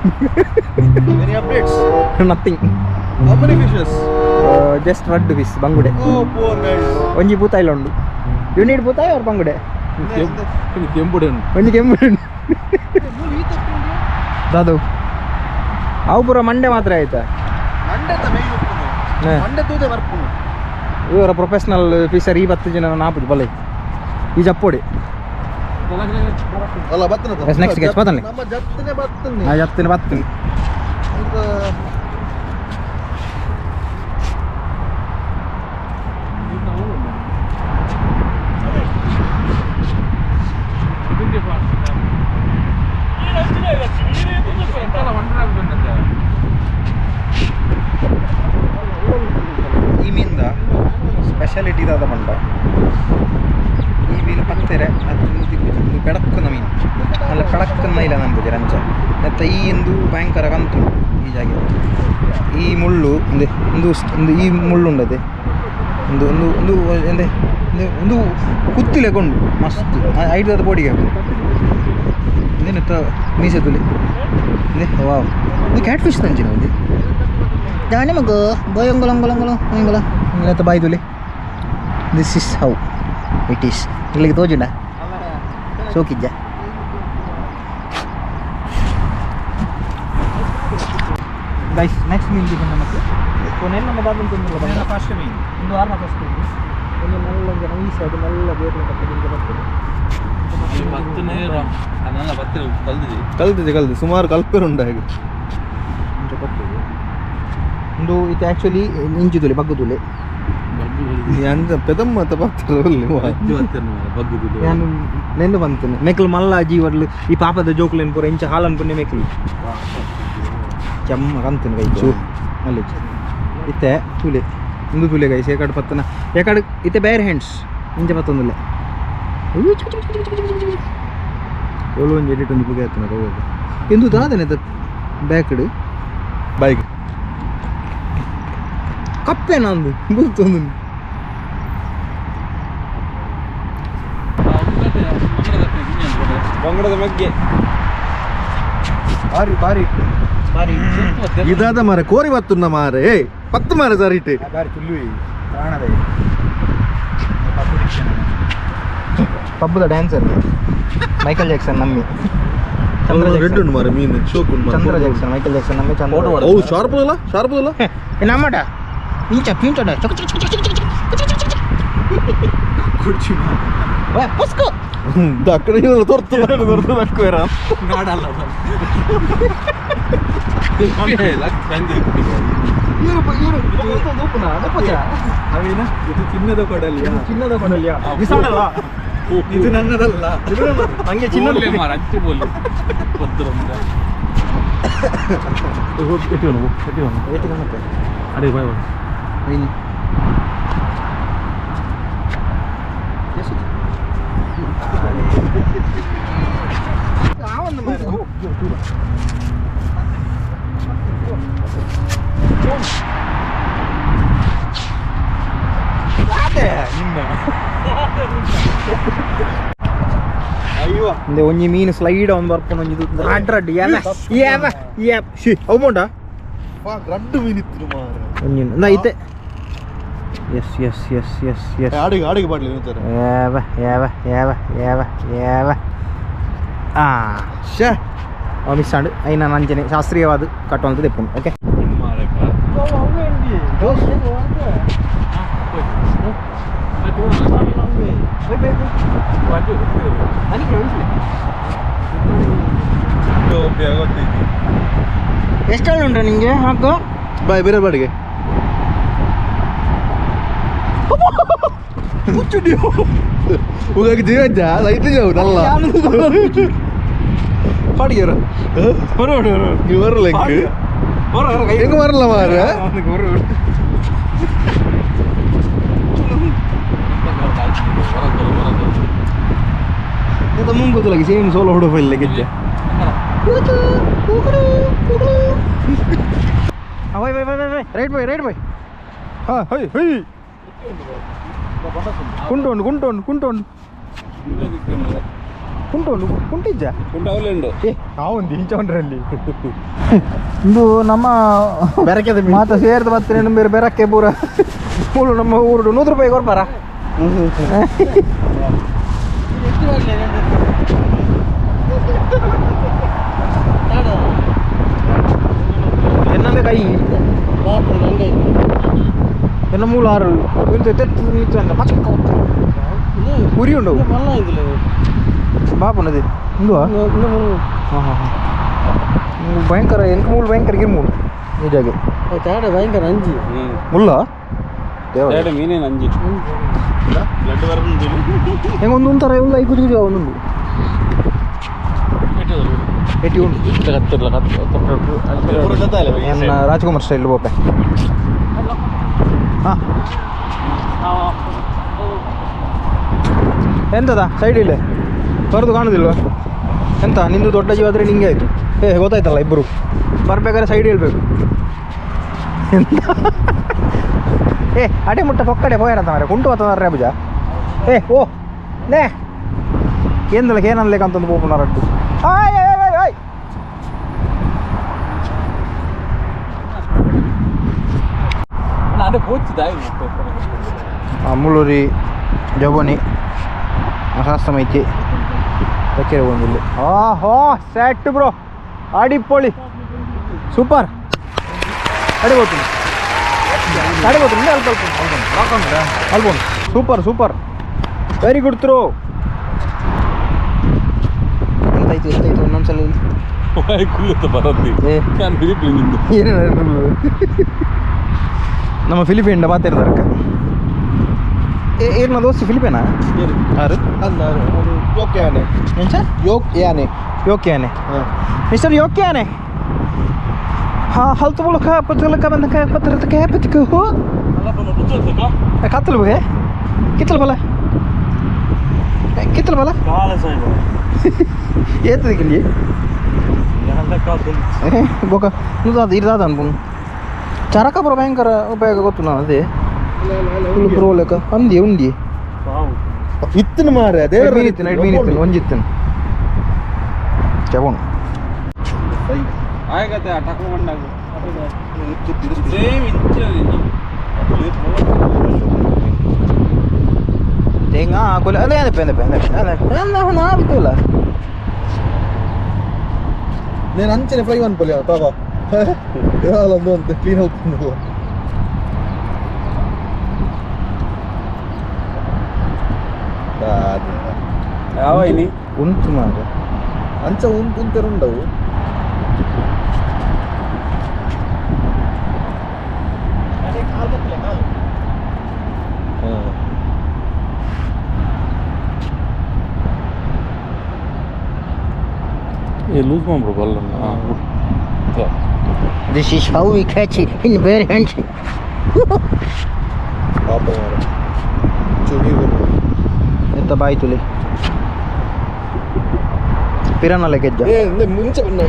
Any updates? Nothing How many fishes? Just ರಡ್ಡು ಬಿಸ್ ಬಂಗುಡೆ Oh, poor guys. ಒಂಜಿ ಬೂತಾಯಿಲ ಉಂಡು you need ಬೂತಾಯಿ ಅವ್ರ ಬಂಗುಡೆ ಕೆಂಪುಡೆ ಉಂಟು ಒಂಜಿ ಕೆಂಪು ದಾದು ಅವು ಪೂರ ಮಂಡೆ ಮಾತ್ರ ಆಯ್ತಾ ಮಂಡೆತ ಮೇಯ್ನ್ ಉಪ್ಪುನು. ಹೇ. ಮಂಡೆ ತೂದೆ ಬರ್ಪುನು. ಇವರ ಪ್ರೊಫೆಷನಲ್ ಫಿಶರ್ ಈ ಬತ್ತು ಜನ ನಾಪುಜಿ ಬಲೆ ಈ ಜಪ್ಪೋಡಿ ಅಲ್ಲ ಬತ್ತನ Yes, next guys, ಬತ್ತನೆ. ನಮ್ಮ ಜತ್ತನೆ ಬತ್ತನೆ. ನಾ ಜಪ್ತಿನ ಬತ್ತೀನಿ ಈ ಮೀನ್ದ ಸ್ಪೆಷಾಲಿಟಿ ದಾದ ಪಂಡ ಈ ಮೀನು ಪತ್ತೆರೆ ಅದು ಒಂದು ಪೆಡಕ್ಕುನ ಮೀನು ಅಲ್ಲ ಪೆಡಕ್ಕನ್ನ ಇಲ್ಲ ನಂಬುಜಿ ರಂಚ ಮತ್ತು ಈ ಎಂದು ಭಯಂಕರ ಕಂತು ಈ ಜಾಗೆ ಈ ಮುಳ್ಳು ಒಂದೇ ಒಂದು ಒಂದು ಈ ಮುಳ್ಳು ಉಂಡದೆ ಒಂದು ಒಂದು ಒಂದು ಎಂದೆ ಒಂದು ಒಂದು ಕುತ್ತಿಲೆ ಕೊಂಡು ಮಸ್ತ್ ಐದು ಬೋಡಿಗೆ ಹಾಕು ಇದೇನತ್ತ ಮೀಸೆ ತುಲಿ ಇಂದೆ ವಾವ್ ಇದು ಕ್ಯಾಟ್ ಫಿಶ್ ತಂಚಿನ ಒಂದು ದಾನೆ ಮಗು ಬೋಯಂಗುಲಂಗುಲಂಗುಲ ಬೋಯಂಗುಲ ನೆತ್ತ ಬಾಯಿ ತುಲಿ This is how it is. ಇಲ್ಲಿಗೆ ತೋಜುಂಡ ಸೋಕಿಜ್ಜ ಗೈಸ್ ನೆಕ್ಸ್ಟ್ ಮೀನ್ ದಿನ ನಮಕ್ ಕೊನೆಲ್ಲ ನಮ್ಮ ದಾದನ್ ತಿಂದಿಲ್ಲ ಬಂದ ಫಸ್ಟ್ ಮೀನ್ ಒಂದು ವಾರ ಫಸ್ಟ್ ಮೀನ್ ಒಂದು ನಲ್ಲ ಒಂಜಿ ನೈಸ್ ಅದು ನಲ್ಲ ಬೇರೆ ಕಪ್ಪು ಬರ್ತದೆ ಬತ್ತು ನೇರ ಅದನ್ನೆಲ್ಲ ಬತ್ತಿರ ಕಲ್ದಿದೆ ಕಲ್ತಿದೆ ಕಲ್ತಿದೆ ಸುಮಾರು ಕಲ್ಪೇರು ಉಂಟು ಹೇಗೆ ಇಂಚ ಕೊಪ್ಪುದು ಒಂದು ಇದು ಆ್ಯಕ್ಚುಲಿ ಇಂಚಿ ತುಲೆ ಬಗ್ಗು ತುಲೆ ಅಂಚ ಪೆದಮ್ಮ ತಪ್ಪಾಗ್ತಾರಲ್ಲ ಬಗ್ಗು ನಾನು ನೆಂದು ಬಂತೇನೆ ಮೇಕಲ್ ಮಲ್ಲ ಜೀವಡ್ಲು ಈ ಪಾಪದ ಜೋಕುಲೇನು ಪೂರ ಇಂಚ ಹಾಲನ್ ಪುಣ್ಯ ಮೇಕಲು ಕೆಮ್ಮ ಕಂತೇನೆ ಕೈ ಚೂ ಮಲ್ಲಿ ಇತ್ತೆ ತುಲೆ ಒಂದು ತುಲೆ ಗೈಸ್ ಏಕಾಡು ಪತ್ತನ ಏಕಾಡು ಇತ್ತೆ ಬೇರೆ ಹ್ಯಾಂಡ್ಸ್ ಇಂಚ ಪತ್ತೊಂದುಲೆ ಓಲು ಒಂಜಿ ಎಡಿಟ್ ಒಂದು ಪುಗೆ ಆತನ ಹೋಗುದು ಇಂದು ದಾದನೆ ಬ್ಯಾಕ್ಡ್ ಬೈಕ್ ಕಪ್ಪೆ ನಂದು ಬುಲ್ತೊಂದು ಬಂಗಡದ ಬಗ್ಗೆ ಬಾರಿ ಬಾರಿ ಬಾರಿ ಇದಾದ ಮಾರೆ ಕೋರಿ ಬತ್ತುನ್ನ ಮಾರೆ ಏ ಪತ್ತು ಮಾರೆ ಸರ್ ಇಟ್ಟು ಬಾರಿ ತುಲ್ಲು ಪ್ರಾಣದ ಪಬ್ಬದ dancer Michael Jackson ನಮ್ಮಿ ಚಂದ್ರ ರೆಡ್ ಉಂಟು ಮಾರೆ ಮೀನು ಶೋಕ್ ಉಂಟು ಚಂದ್ರ Jackson Michael Jackson ನಮ್ಮಿ ಚಂದ್ರ ಓ ಶಾರ್ಪ್ ಅಲ್ಲ ಶಾರ್ಪ್ ಅಲ್ಲ ನಮ್ಮಟ ಇಂಚ ಪಿಂಚಡ ಚಕ ಚಕ ಚಕ ಚಕ ಚಕ ಚಕ ಚಕ ಚಕ ಪುಸ್ಕು ಅಕ್ಕಡೆ ತೋರ್ತು ತೋರ್ತು ದಕ್ಕುವೇರ ನಾಡಲ್ಲ ಇದು ಚಿನ್ನದ ಕೊಡಲಿಯ ಚಿನ್ನದ ಕೊಡಲಿಯ ಬಿಸಾಡಲ್ಲ ಇದು ನನ್ನದಲ್ಲ ಹಂಗೆ ಚಿನ್ನದ ಮಾರ ಅಂಚೆ ಬೋಲಿ ಪತ್ತು ಅಡೆ ಬಾಯ್ ಬಾಯ್ ಇಂದೆ ಒಂಜಿ ಮೀನು ಸ್ಲೈಡ್ ಆನ್ ಬರ್ಪುನ ಒಂಜಿ ಅಡ್ರಡ್ ಯಾವ ಯಾವ ಯಾವ she ಅವು ಮೋಂಡ ರಡ್ಡು ಮೀನು ಇತ್ತು ಮಾರ್ರೆ. ಒಂಜಿ ನಾ ಇತ್ತೆ yes yes yes yes yes ಆಡಿಗೆ ಆಡಿಗೆ ಬಾಡ್ಲಿ ಅಂತಾರೆ. ಯಾವ ಯಾವ ಯಾವ ಯಾವ ಯಾವ ಆ ಶೇ ಅವು ಮಿಸ್ ಆಂಡ್ ಐನ ನಂಜನೆ ಶಾಸ್ತ್ರೀಯವಾದ ಕಟ್ಟುವಂತ ದೆಪ್ಪುಂಡು. ಓಕೆ ಎಷ್ಟು ಉಂಟು ನಿಮಗೆ ಹಾಕು ಬಾಯ್ ಬೇರೆ ಬಾಡಿಗೆ ಉಗಾಗಿ ಜೀವ ಲೈಟ್ ಅಲ್ಲ ಪಾಡಿಗೆರು ನೀವು ಬರಲ್ಲ ಹೆಂಗ್ ಬರಲ್ಲ ಮಾರ್ರೆ. ಮುಂಗೊತ್ತಲಾಗಿ ಸೇಮ್ ಸೋಲೋ ಹುಡುಗ ಇಲ್ಲ ಗೆಜ್ಜೆ. Bye bye bye bye right bye right bye. ಹಾಂ ಹೈ ಹೈ ಕುಂಟೋಂಡು ಕುಂಟೋಂಡು ಕುಂಟೋಂಡು ಕುಂಟೋಂಡು ಕುಂಟಿಜ್ಜ ಏ ಒಂದು ಇಂಚವನ್ರಲ್ಲಿ ಇಂದು ನಮ್ಮ ಬೆರಕೆ ಮಾತ ಸೇರ್ದು ಮತ್ತೆ ಬೇರೆ ಬೆರಕೆ ಪೂರ ಮೂಲು ನಮ್ಮ ಊರು 100 ರೂಪಾಯಿ ಕೊಡ್ಪಾರ. ಎನ್ನಂದೆ ಕೈ ಎನ್ನ ಮೂಲ ಆರು ಉರಿ ಉಂಡು ಬಾಪುನದಿ ಇಂದುವಾ. ಹಾಂ ಹಾಂ ಹಾಂ ಭಯಂಕರ ಎಂಕ್ ಮೂಲು ಭಯಂಕರ ಗಿರ್ಮೂಲು ನಿಜಾಗೆ ಭಯಂಕರ ಅಂಜಿ ಮುಲ್ಲ ಮೀನೇನು ಅಂಜಿ ಹೆಂಗೆ ಒಂದು ಒಂಥರ ಉಲ್ಲ ಈ ಕುಜು ಕುಜು ಒಂದುಂಡು ಎಟ್ಟಿ ಉಂಡು ನನ್ನ ರಾಜ್ಕುಮಾರ್ ಸ್ಟೈಲ್ ಬೋಪೆ. ಹಾಂ ಎಂತದ ಸೈಡ್ ಇಲ್ಲ ಬರೋದು ಕಾಣುದಿಲ್ವಾ ಎಂತ ನಿಂದು ದೊಡ್ಡ ಜೀವ ಆದರೆ ನಿಂಗೆ ಆಯಿತು. ಏ ಗೊತ್ತಾಯ್ತಲ್ಲ ಇಬ್ಬರು ಬರ್ಬೇಕಾದ್ರೆ ಸೈಡ್ ಹೇಳ್ಬೇಕು ಎಂತ. ಏ ಅಡೆ ಮುಟ್ಟ ಪೊಕ್ಕಡೆ ಪೋಯಾರಂತ ಮಾರೆ ಕುಂಟು ಬತ್ತದಾರೆ ಅಬುಜ. ಏ ಓ ನೇ ఏందలకి ఏనలేక అంత పోకున్నారట్టు. ఆయ్ ఆయ్ ఆయ్ ಅಮ್ಮಳೂರಿ ಜವನಿ ಶಾಸ್ತ್ರಮೈತಿ ಬಕ್ಕಿರ ಒಂದಿಲ್ಲ. ಆಹೋ ಸೆಟ್ ಬ್ರೋ ಅಡಿಪೊಳಿ ಸೂಪರ್. ಅಡಿಬೋತೀನಿ ಅಡಿಬೋತೀನಿ ಅಲ್ಪ ಅಲ್ಪ ಅಲ್ಪ super super very good throw. ಎಂತಾಯ್ತು ಎಂತಾಯ್ತು ಒಂದೊಂದ್ಸಲ ಏನು ನಮ್ಮ ಫಿಲಿಪೀನ್ ಮಾತಾಡ್ತಾರೆ ಏರ್ನ ದೋಸ್ತಿ ಫಿಲಿಪೇನಾ ಆರು ಯೋಕ್ಯಾನೆ ಏನು ಸರ್ ಯೋಕ್ಯಾನೆ ಯೋಕ್ಯಾನೆ ಮಿಸ್ಟರ್ ಯೋಕ್ಯಾನೆ. ಹಾಂ ಹಲ್ತು ಮೂಲಕ ಪತ್ರಕ ಬಂದ ಪತ್ರಕ್ಕೆ ಪತಿಕ ಹೋ ಕತ್ತಲು ಬಗೆ ಕಿತ್ತಲು ಬಲ ಕಿತ್ತಲು ಬಲ ಏತದ ಕಿಲ್ಲಿ ಬೋಕ ನುದಾದ ಇರ್ದಾದ ಅನ್ಪುನು ಚರಕ ಬರೋ ಭಯಂಕರ ಉಪಯೋಗ ಗೊತ್ತು ನಾನು ಅದೇ ಲೆಕ್ಕ ಅಂದಿ ಉಂದಿ ಇತ್ತಿನ ಮಾರೆ ಅದೇ ಮೀನಿತ್ತಿನ ಎರಡು ಮೀನಿತ್ತಿನ ಒಂಜಿತ್ತಿನ ಚವಣ ತೇಂಗಾ ಹಾಕೋಲ್ಲ ಅದೇ ಅದೇ ಅದೇ ಅದೇ ಅದೇ ನಾವಿತ್ತಲ್ಲ నేను అంచನೆ ಫ್ರೈ ಅನ್ಪೊಲಿ ಪಾಪ ಒಂದು ಅಂತ ಕ್ಲೀನ್ ಹೋಗ್తుంది. ಯಾವ ಇನಿ ಉಂಟು ಮಾರ್ರೆ ಅಂಚ ಉಂಟು ಉಂಟು ಲೂಸ್ ಮಾಡ್ಬಿಡು ಅಲ್ಲ. This is how we catch it in bare hands. ಪಾಪ ಮಾರ್ರೆ ಚುಡಿ ಎಂತ ಬಾಯಿ ತುಲಿ ಪಿರನಲ್ಲ ಗೆಜ್ಜ ಏ ಮುಂಚೆ ಬಂದ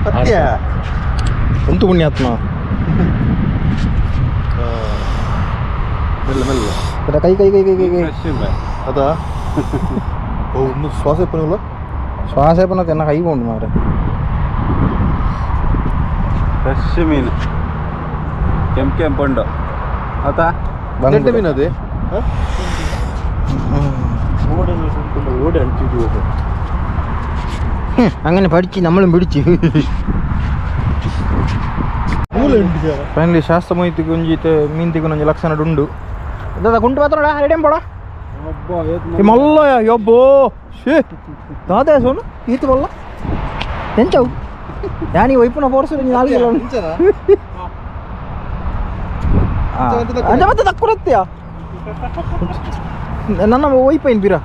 ಸತ್ಯ ಉಂತು ಪುಣ್ಯಾತ್ಮ ಮೆಲ್ಲ ಮೆಲ್ಲ ಕೈ ಕೈ ಕೈ ಕೈ ಕೈ ಕೈ ಅದಾ ಓ ಒಂದು ಶ್ವಾಸ ಪನಲ್ಲ ಶ್ವಾಸ ಪನ ತೆನ್ನ ಕೈ ಉಂಟು ಮಾರೆ ಫ್ರೆಶ್ ಮೀನು ಕೆಂಪು ಕೆಂಪುಂಡು ಆತಾ ದೊಡ್ಡ ಮೀನು ಅದೇ അങ്ങനെ പഠിച്ച് നമ്മളും പിടിച്ചു. ಫೈನಲಿ ಶಾಸ್ತ್ರ ಮೊಯ್ತಿಗೆ ಒಂಜಿ ಮೀನು ತಿಕ್ಕು ಒಂಜಿ ಲಕ್ಷಣ ಉಂಡು. ದಾದಾ ಗುಂಟು ಮಾತ್ರ ರೆಡಿ ಪೋಡ ಮಲ್ಲ ಯಬ್ಬೋ ಶೇ ದಾದಾ ಸೋನು ಈತ ಮಲ್ಲ ಎಂಚವು ಯಾನಿ ವೈಪುನ ಪೋರ್ಸು ನಾಲ್ಕು ಕಿಲೋ ಅಂಚ ಮತ್ತೆ ತಕ್ಕುರತ್ತೀಯ ನನ್ನ ವೈಪೈನ್ ಬೀರ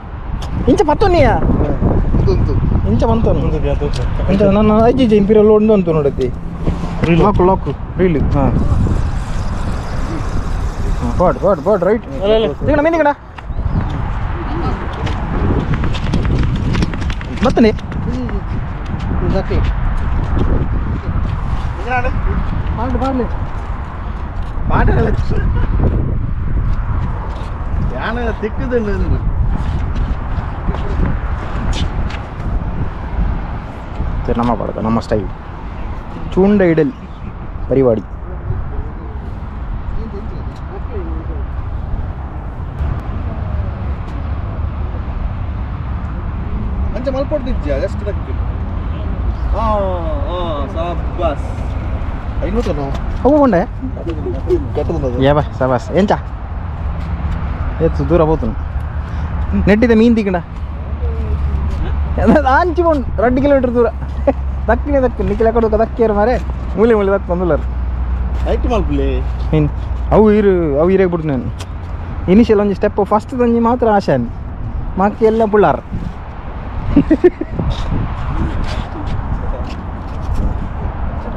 ಇಂಚ ಪತ್ತೊನ್ನಿಯ ಇಂಚ ಬಂತನು ಇಂಚ ನನ್ನ ಅಜ್ಜಿ ಇಂಪಿರ ಲೋಡ್ ಅಂತು ನೋಡತ್ತಿ lock lock reel ಹಾಂ bird bird bird right ತಿಂಗಣ ಮೀನು ಕಣ ಬತ್ತನೆ ಯಾನ ತಿಕ್ಕದನ್ನು ನಮ್ಮ ಪಾಡಕ ನಮ್ಮ ಸ್ಟೈಲ್ ಚೂಂಡ ಇಡಲ್ ಪರಿವಾಡಿ. ಅಂಚೆ ಮಲ್ಪೊಡ್ದಿಜ್ಜ ಜಸ್ಟ್ ತಕ್ಕಿ ಹಾಂ ಹಾಂ ಸಾಬಾಸ್ ಐನೂತನೋ ಅವು ಕೊಂಡೆ ಕಟ್ಟದ ಯಾ ಬಾ ಸಾಬಾಸ್ ಎಂಚ ಏತು ದೂರ ಹೋತು ನೆಟ್ಟಿದೆ ಮೀನು ತಿಕ್ಕಂಡ ಆಂಚಿ ಪೋಂಡು 2 ಕಿಲೋಮೀಟರ್ ದೂರ ದಕ್ಕಿನೇ ದಕ್ಕ ನಿಕ್ಕಿಲ ಕೊಡೋಕ ದಕ್ಕಿಯರು ಮಾರೆ ಮೂಲೆ ಮೂಲೆ ದಕ್ಕ ಬಂದುಲ್ಲರು ಐಟ್ ಮಲ್ಪುಲೆ ಮೀನು ಅವು ಇರು ಅವು ಇರೇಗ್ ಬಿಡ್ತು ನಾನು ಇನಿಷಿಯಲ್ ಒಂಜಿ ಸ್ಟೆಪ್ ಫಸ್ಟ್ ಒಂಜಿ ಮಾತ್ರ ಆಶೆ ಬಾಕಿ ಎಲ್ಲ ಪುಳ್ಳಾರ್.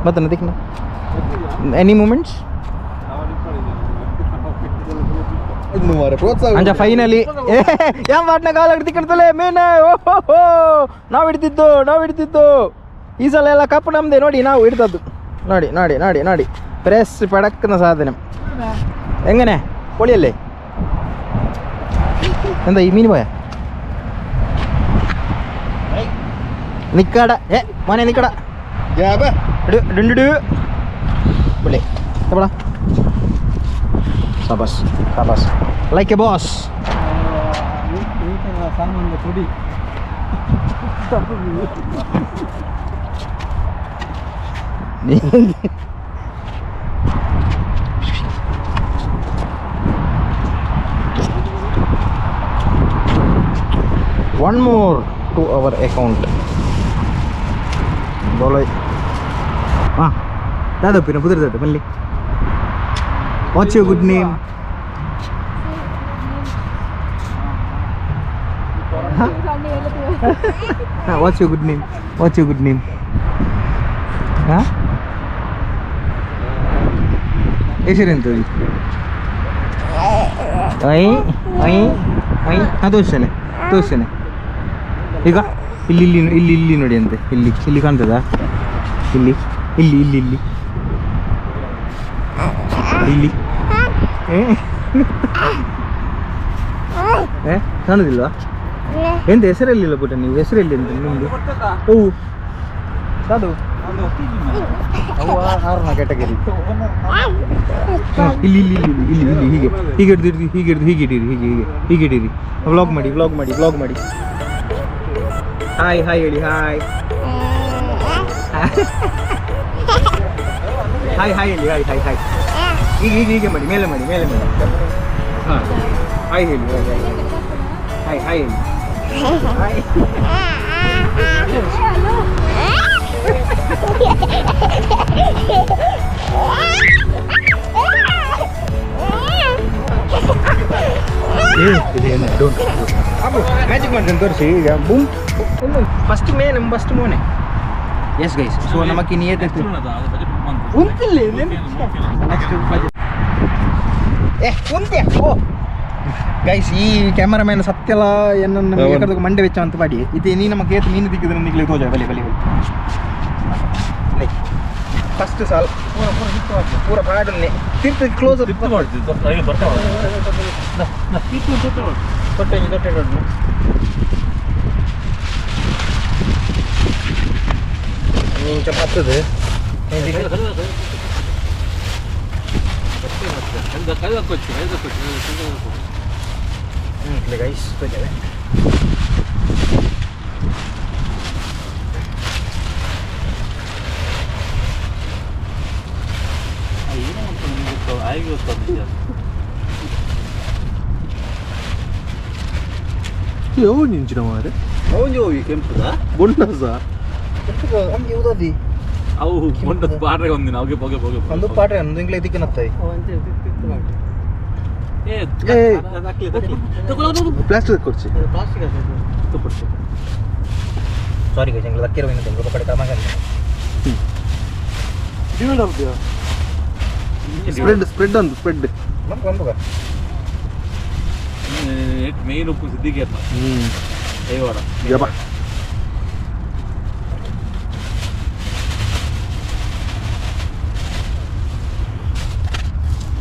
ಮತ್ತೆ ದಿಕ್ಕಿನ ಎನಿ ಮೂಮೆಂಟ್ಸ್ ಅಂಚ ಫೈನಲಿ ಏನ್ ಪಾಟ್ನ ಕಾಲ ತಿಕ್ಕಡ್ತಲೆ ಮೇನೆ ಓಹೋ ನಾವು ಹಿಡ್ತಿದ್ದು ನಾವು ಹಿಡ್ತಿದ್ದು ಈ ಸಲ ಎಲ್ಲ ಕಪ್ಪು ನಮ್ಮದೆ ನೋಡಿ ನಾವು ಹಿಡ್ದದ್ದು ನೋಡಿ ನೋಡಿ ನೋಡಿ ನೋಡಿ ಪ್ರೆಸ್ ಪಡಕ್ಕನ ಸಾಧನೆ എങ്ങനെ പൊളിയല്ലേ എന്താ ഈ മീൻ പോയാ നിക്കട ഏ മോനെ നിക്കട പൊളി എപ്പോടാ Sabas Sabas like A boss. പൊടി One more to our account. Boleh. Ah, dah tu pindah putar tu beli. What's your good name? Huh? What's your good name? What's your good name? Huh? ಹೆಸರೆಂತ? I I I ಹಾಂ ತೋರಿಸ್ತೇನೆ ತೋರಿಸ್ತೇನೆ. ಈಗ ಇಲ್ಲಿ ಇಲ್ಲಿ ಇಲ್ಲಿ ಇಲ್ಲಿ ನೋಡಿ ಅಂತೆ, ಇಲ್ಲಿ ಇಲ್ಲಿ ಕಾಣ್ತದಾ? ಇಲ್ಲಿ ಇಲ್ಲಿ ಇಲ್ಲಿ ಇಲ್ಲಿ ಇಲ್ಲಿ ಏ ಕಾಣುದಿಲ್ವಾ? ಎಂತ ಹೆಸರೆಲ್ಲಿಲ್ಲ ಪುಟ್ಟ, ನೀವು ಹೆಸರೆಲ್ಲಿ ಅಂತ ನಿಮ್ಮದು? ಓ ಸಾಧು ಆರ್ನ ಕ್ಯಾಟಗರಿ. ಇಲ್ಲಿ ಇಲ್ಲಿ ಇಲ್ಲಿ ಇಲ್ಲಿ ಇಲ್ಲಿ ಹೀಗೆ ಹೀಗೆ ಹಿಡ್ದು ಹಿಡ್ದು ಹೀಗೆ ಹಿಡ್ದು ಹೀಗೆ ಇಡೀರಿ, ಹೀಗೆ ಹೀಗೆ ಹೀಗೆ ಇಡೀರಿ. ವ್ಲಾಗ್ ಮಾಡಿ ವ್ಲಾಗ್ ಮಾಡಿ ವ್ಲಾಗ್ ಮಾಡಿ. ಹಾಯ್ ಹಾಯ್ ಹೇಳಿ, hi hi hi ಹೇಳಿ, hi hi hi. ಈಗ ಈಗ ಹೀಗೆ ಮಾಡಿ, ಮೇಲೆ ಮಾಡಿ ಮೇಲೆ ಮಾಡಿ. ಹಾಂ ಹಾಯ್ ಹೇಳಿ, hi hi hi ಹೇಳಿ, ಹಾಯ್. ಮ್ಯಾಜಿಕ್ ಮಾಡ್ತೇನೆ ತೋರಿಸಿ ಈಗ. ಬೂಮ್ ಫಸ್ಟ್ ಮೇ ನಮ್ಮ ಫಸ್ಟ್ ಮೋನೆ. Yes guys, so ನಮಕ್ಕೆ ನಿಯತ್ ಉಂತಿಲ್ಲ. ಏ ಉಂತೆ ಓ ಗೈಸ್, ಈ ಕ್ಯಾಮರಾಮ್ಯಾನ್ ಸತ್ಯಲ ಎನ್ನ ಮಂಡೆ ವೆಚ್ಚ ಅಂತ ಪಾಡಿ ಇದು ನೀ ನಮ್ಮ ಕೇತು ಮೀನು ದಿಕ್ಕಿದ್ರೆ ನಿಕ್ಲೆ ತೋಜ. ಬಲಿ ಬಲಿ ಬಲಿ ಫಸ್ಟ್ ಸಾಲ್ ಪೂರ ಪಾಡನೆ ತಿರ್ತು ಕ್ಲೋಸ್ ತಿರ್ತು ಮಾಡ್ತೀವಿ ದೊಡ್ಡ ತೊಟ್ಟೆ ತೊಟ್ಟೆ ದೊಡ್ಡ ಇಂಚ ಪತ್ತದು ಗೈಸ್ ನಿಂಚಿನ ಮಾರೆ ಕೆಂಪುದ ಬೊಂಡಸ ಒಂಜಿ ಉದದಿ ಅವು ಬೊಂಡದ ಪಾಡ್ರೆ ಒಂದಿನ ಅವುಗೆ ಪೊಗೆ ಪೊಗೆ ಒಂದು ಪಾಡ್ರೆ ಒಂದು ಇಂಗ್ಲ ಇದಕ್ಕೆ ಏ ಪ್ಲಾಸ್ಟಿಕ್ ಕೊಡ್ಸಿ ಪ್ಲಾಸ್ಟಿಕ್ ಸಾರಿ ಗೈಸ್ ಎಂಗ್ಲ ದಕ್ಕಿರ ವೈನ ತೆಂಗು ಪಕಡೆ ಕಾಮ ಡಿವೈಡ್ ಆಗ್ತೀಯಾ ಸ್ಪ್ರೆಡ್ ಸ್ಪ್ರೆಡ್ ಅಂದು ಸ್ಪ್ರೆಡ್ ನಮ್ಗೆ ಒಂದು ಮೇನ್ ಉಪ್ಪು ಸಿದ್ದಿಗೆ ಐವಾಡ ಯಪ್ಪ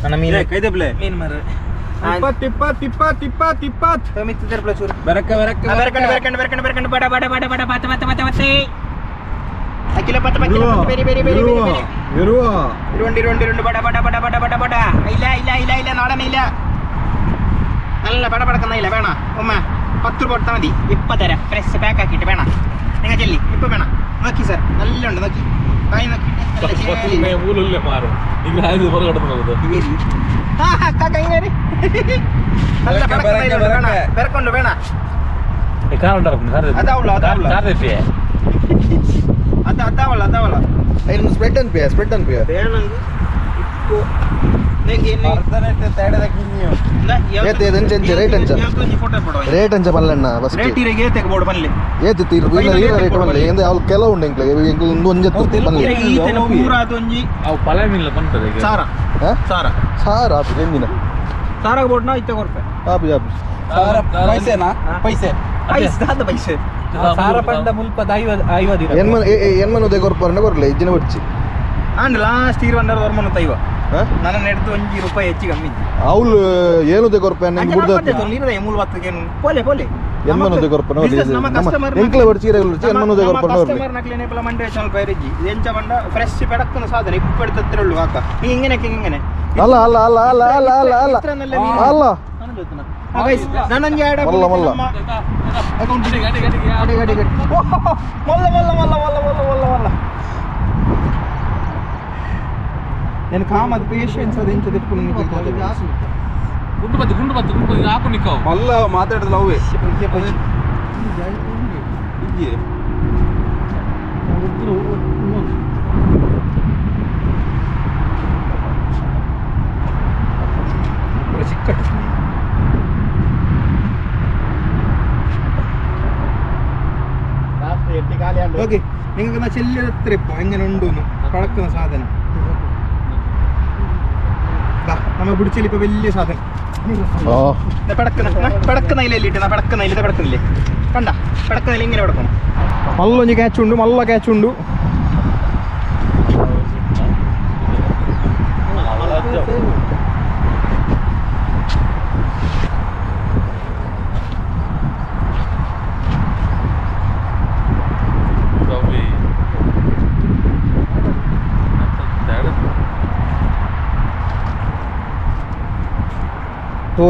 ನನ್ನ ಮೀನು ಕೈದೆಬ್ಲೆ ಮೀನು ಮಾರ ಇಪ್ಪತ್ತು ಇಪ್ಪತ್ತು ಇಪ್ಪತ್ತು ಇಪ್ಪತ್ತು ಇಪ್ಪತ್ತು ಮಿತ್ತಿದ್ದಾರೆ ಪ್ಲಸ್ ಬೆರಕ ಬೆರಕ ಬೆರಕಂಡು ಬೆರಕಂಡು ಬೆರಕಂಡು ಬೆರಕಂಡು ಬಡ ಬಡ ಬಡ ಬಡ ಬತ್ತ ಬತ್ತ ಬತ್ತ ಬತ್ತೆ ಅಖಿಲ ಪತ್ತ ಪತ್ತ ಬೇರೆ ಬೇರೆ ಬೇರೆ ಬೇರೆ ಬೇರೆ ಇರುವ ಇರುವಂಡು ಇರುವಂಡು ಇರುವಂಡು ಬಡ ಬಡ ಬಡ ಬಡ ಬಡ ಬಡ ಇಲ್ಲ ಇಲ್ಲ ಇಲ್ಲ ಇಲ್ಲ ನಾಡನೆ ಇಲ್ಲ നല്ല പട പടക്കുന്ന ഇല്ല വേണോ ഉമ്മ 10 രൂപ കൊടുത്താൽ മതി ഇപ്പം തരാം ഫ്രഷ് പാക്ക് ആക്കിയിട്ട് വേണോ നിങ്ങൾ ചെല്ലി ഇപ്പം വേണം നോക്കി സാർ നല്ല ഉണ്ട് നോക്കി കായ് നോക്കിയിട്ട് നല്ല പടക്കുന്ന ഇല്ല വേണോ പെരക്കൊണ്ട് വേണോ അതാവുള്ളൂ അതാവുള്ളൂ അത് അതാവുള്ളൂ അതാവുള്ളൂ ಸ್ಪ್ರೆಡ್ ಅನ್ಪಿಯ ಸ್ಪ್ರೆಡ್ ಅನ್ಪಿಯ ರೇಟ್ ಅಂಚ ಪಲ್ಲಣ್ಣ ಫಸ್ಟ್ ರೇಟ್ ರೇಟ್ ಪಲ್ಲೆ ಎಂದ ಅವ್ಲು ಕೆಲವು ಉಂಡು ಎಂಕ್ಲೆ ಎಂಕ್ಲೆ ಒಂದು ಒಂಜೆ ಪಲ್ಲೆ ಪೂರ ಅದೊಂಜಿ ಅವು ಪಲೆ ಮೀನ್ಲ ಪಂತದೆ ಸಾರ ಸಾರ ಸಾರ ಆಪು ಎಂದಿನ ಸಾರ ಬೋಡ್ನ ಇತ್ತ ಕೊರ್ಪೆ ಆಪು ಆಪು ಸಾರ ಪೈಸೆನಾ ಪೈಸೆ ಪೈಸೆ ದಾದ ಪೈಸೆ ಸಾರ ಪಂಡ ಮುಲ್ಪ 50 50 ಎನ್ಮನ ಎನ್ಮನ ಉದಯ ಕೊರ್ಪರನ ಕೊರ್ಲೆ ಇಜ್ಜಿನ ಬಡ್ಚಿ and last year ಬಂದರ ದೊರ್ಮನ ತೈವ ನನ್ನ ನೆಡ್ದು 1 ರೂಪಾಯಿ ಹೆಚ್ಚು ಕಮ್ಮಿ ಅವ್ಲು ಏನು ಉದಯ ಕೊರ್ಪೆ ಅನ್ನೆ ಬುಡ್ದ ನೀರ ಮೂಲ ಬತ್ತಗೆ ಪೋಲೆ ಪೋಲೆ ಎನ್ಮನ ಉದಯ ಕೊರ್ಪನ ನಮ್ಮ ಕಸ್ಟಮರ್ ಎಂಕ್ಲೆ ಬಡ್ಚಿ ಇರಲ್ಲ ಎನ್ಮನ ಉದಯ ಕೊರ್ಪನ ಕಸ್ಟಮರ್ ನಕ್ಲೆ ನೇಪಲ ಮಂಡೆ ಚಾನಲ್ ಪೈರಿಜಿ ಎಂಚ ಬಂಡ ಫ್ರೆಶ್ ಪೆಡಕ್ಕನ ಸಾಧನೆ ಇಪ್ಪೆಡ್ತತ್ತಿರಳ್ಳು ಕಾಕ ನೀ ಹಿಂಗನೆ ಹಿಂಗನೆ ಅಲ್ಲ ಅಲ್ಲ ಅಲ್ಲ ಅಲ್ಲ ಅಲ್ಲ ಅಲ್ಲ ಅಲ್ಲ ಅಲ್ಲ ನನ್ನಂಜಿ ಆಡ ಮಲ್ಲ ಮಲ್ಲ ಮಲ್ಲ ಮಲ್ಲ ಮಲ್ಲ ಮಲ್ಲ ಮಲ್ಲ ಮಲ್ಲ ಮಲ್ಲ నేను ಕಾಮ್ ಅದು ಪೇಷನ್ಸ್ ಅದು ಎಂಚ ದೆಪ್ಪುನು ಗುಂಡು ಬತ್ತು ಗುಂಡು ಬತ್ತು ಗುಂಡು ಬತ್ತು ಹಾಕು ನಿಕ್ಕವು ಮಲ್ಲ ಮಾತಾಡಿದ್ಲ ಅವೇ ಇಜ್ಜಿ ಚಿಕ್ಕಟ್ಟು ಓಕೆ നിങ്ങൾക്ക് ചെല്ലത്ര ഇപ്പോ എങ്ങനെ ഉണ്ടോന്ന് പഴക്കുന്ന സാധനം നമ്മ പിടിച്ചാൽ ഇപ്പൊ വലിയ സാധനം പെടക്കുന്ന പെടക്കുന്ന ഇല്ല പെടക്കുന്ന ഇല്ല പെടക്കുന്നില്ലേ കണ്ട പെടക്കുന്നില്ല ഇങ്ങനെ പെടക്കണം മല്ലൊഞ്ഞ് ക്യാച്ചുണ്ട് മല്ല ക്യാച്ചുണ്ട്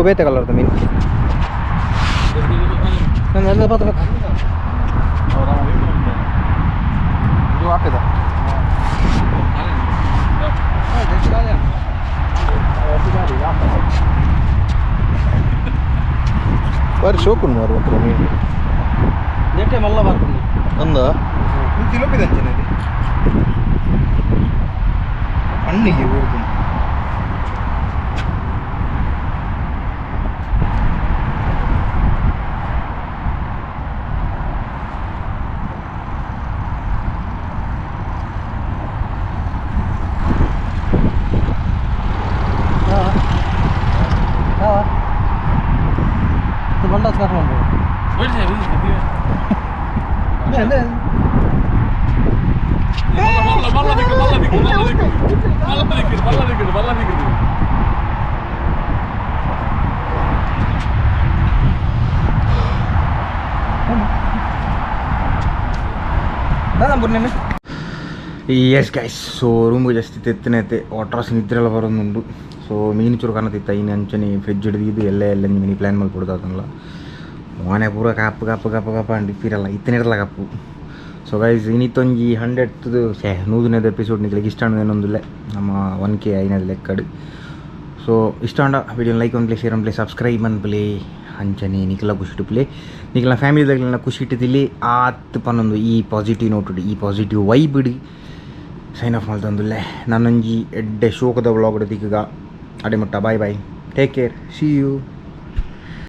ಬೇತೆ ಕಲರ್ದ ಮೀನು ನಾನು ಪತ್ತ ಇದು ಹಾಕಿದ ಬಾರಿ ಶೋಕುಂಡು ಮಾರು ಮಾತ್ರ ಮೀನು ನೆಟ್ಟೆ ಮಲ್ಲ ಬರ್ತದೆ ಅಂದ ತಿಲೋಪಿದ ಅಂಚನೆ ಹಣ್ಣಿಗೆ ಊರ್ದು ಮಲ್ಲ ಮಲ್ಲ ಎಸ್ ಗೈಸ್, ಸೊ ರೂಮ್ಗೆ ಜಾಸ್ತಿ ತೆತ್ತನೈತೆ ವಾಟ್ರಾಸ್ ನಿದ್ರೆಲ್ಲ ಬರೋದುಂಡು. ಸೊ ಮೀನು ಚೂರು ಕಾಣತಿತ್ತ ಇನ್ನು ಅಂಚನೆ ಫ್ರಿಜ್ ಹಿಡಿದು ಎಲ್ಲ ಎಲ್ಲ ಮಿನಿ ಪ್ಲ್ಯಾನ್ ಮಲ್ಪೊಡ್ದು ಅದನ್ನೆಲ್ಲ ಮನೆ ಪೂರ ಕಪ್ಪು ಕಪ್ಪು ಕಪ್ಪು ಕಪ್ಪ ಅಂಡ್ ಇಪ್ಪಿರಲ್ಲ ಇತ್ತನಿರಲ್ಲ ಕಪ್ಪು. ಸೊ ಗೈಸ್ ಇನಿತ್ತೊಂಜಿ 100 ಛೇ 100ನೇದ ಎಪಿಸೋಡ್ ನಿಕ್ಲೆಗ್ ಇಷ್ಟ ಏನೊಂದಿಲ್ಲ ನಮ್ಮ 1K ಐನದ ಲೆಕ್ಕಡು. ಸೊ ಇಷ್ಟ ಅಂಡ ವಿಡಿಯೋ ಲೈಕ್ ಒನ್ಪ್ಲೆ ಶೇರ್ ಒನ್ಪ್ಲೆ ಸಬ್ಸ್ಕ್ರೈಬ್ ಅನ್ಪ್ಲೆ ಅಂಚನೆ ನಿಕ್ಲ ಖುಷಿ ಇಟ್ಟುಪ್ಲೆ ನಿಕ್ಲ ಫ್ಯಾಮಿಲಿದಾಗಲೆಲ್ಲ ಖುಷಿ ಇಟ್ಟಿದ್ದಿಲ್ಲಿ ಆತ್ ಪನ್ನೊಂದು ಈ ಪಾಸಿಟಿವ್ ನೋಟ್ ಈ ಪಾಸಿಟಿವ್ ವೈಬ್ ಇಡಿ ಸೈನ್ ಆಫ್ ಮಲ್ತೊಂದುಲ್ಲೆ. ನಾನೊಂಜಿ ಎಡ್ಡೆ ಶೋಕದ ವ್ಲಾಗ್ ತಿಕ್ಕಗ ಅಡೆ ಮುಟ್ಟ. Bye bye, take care, see you.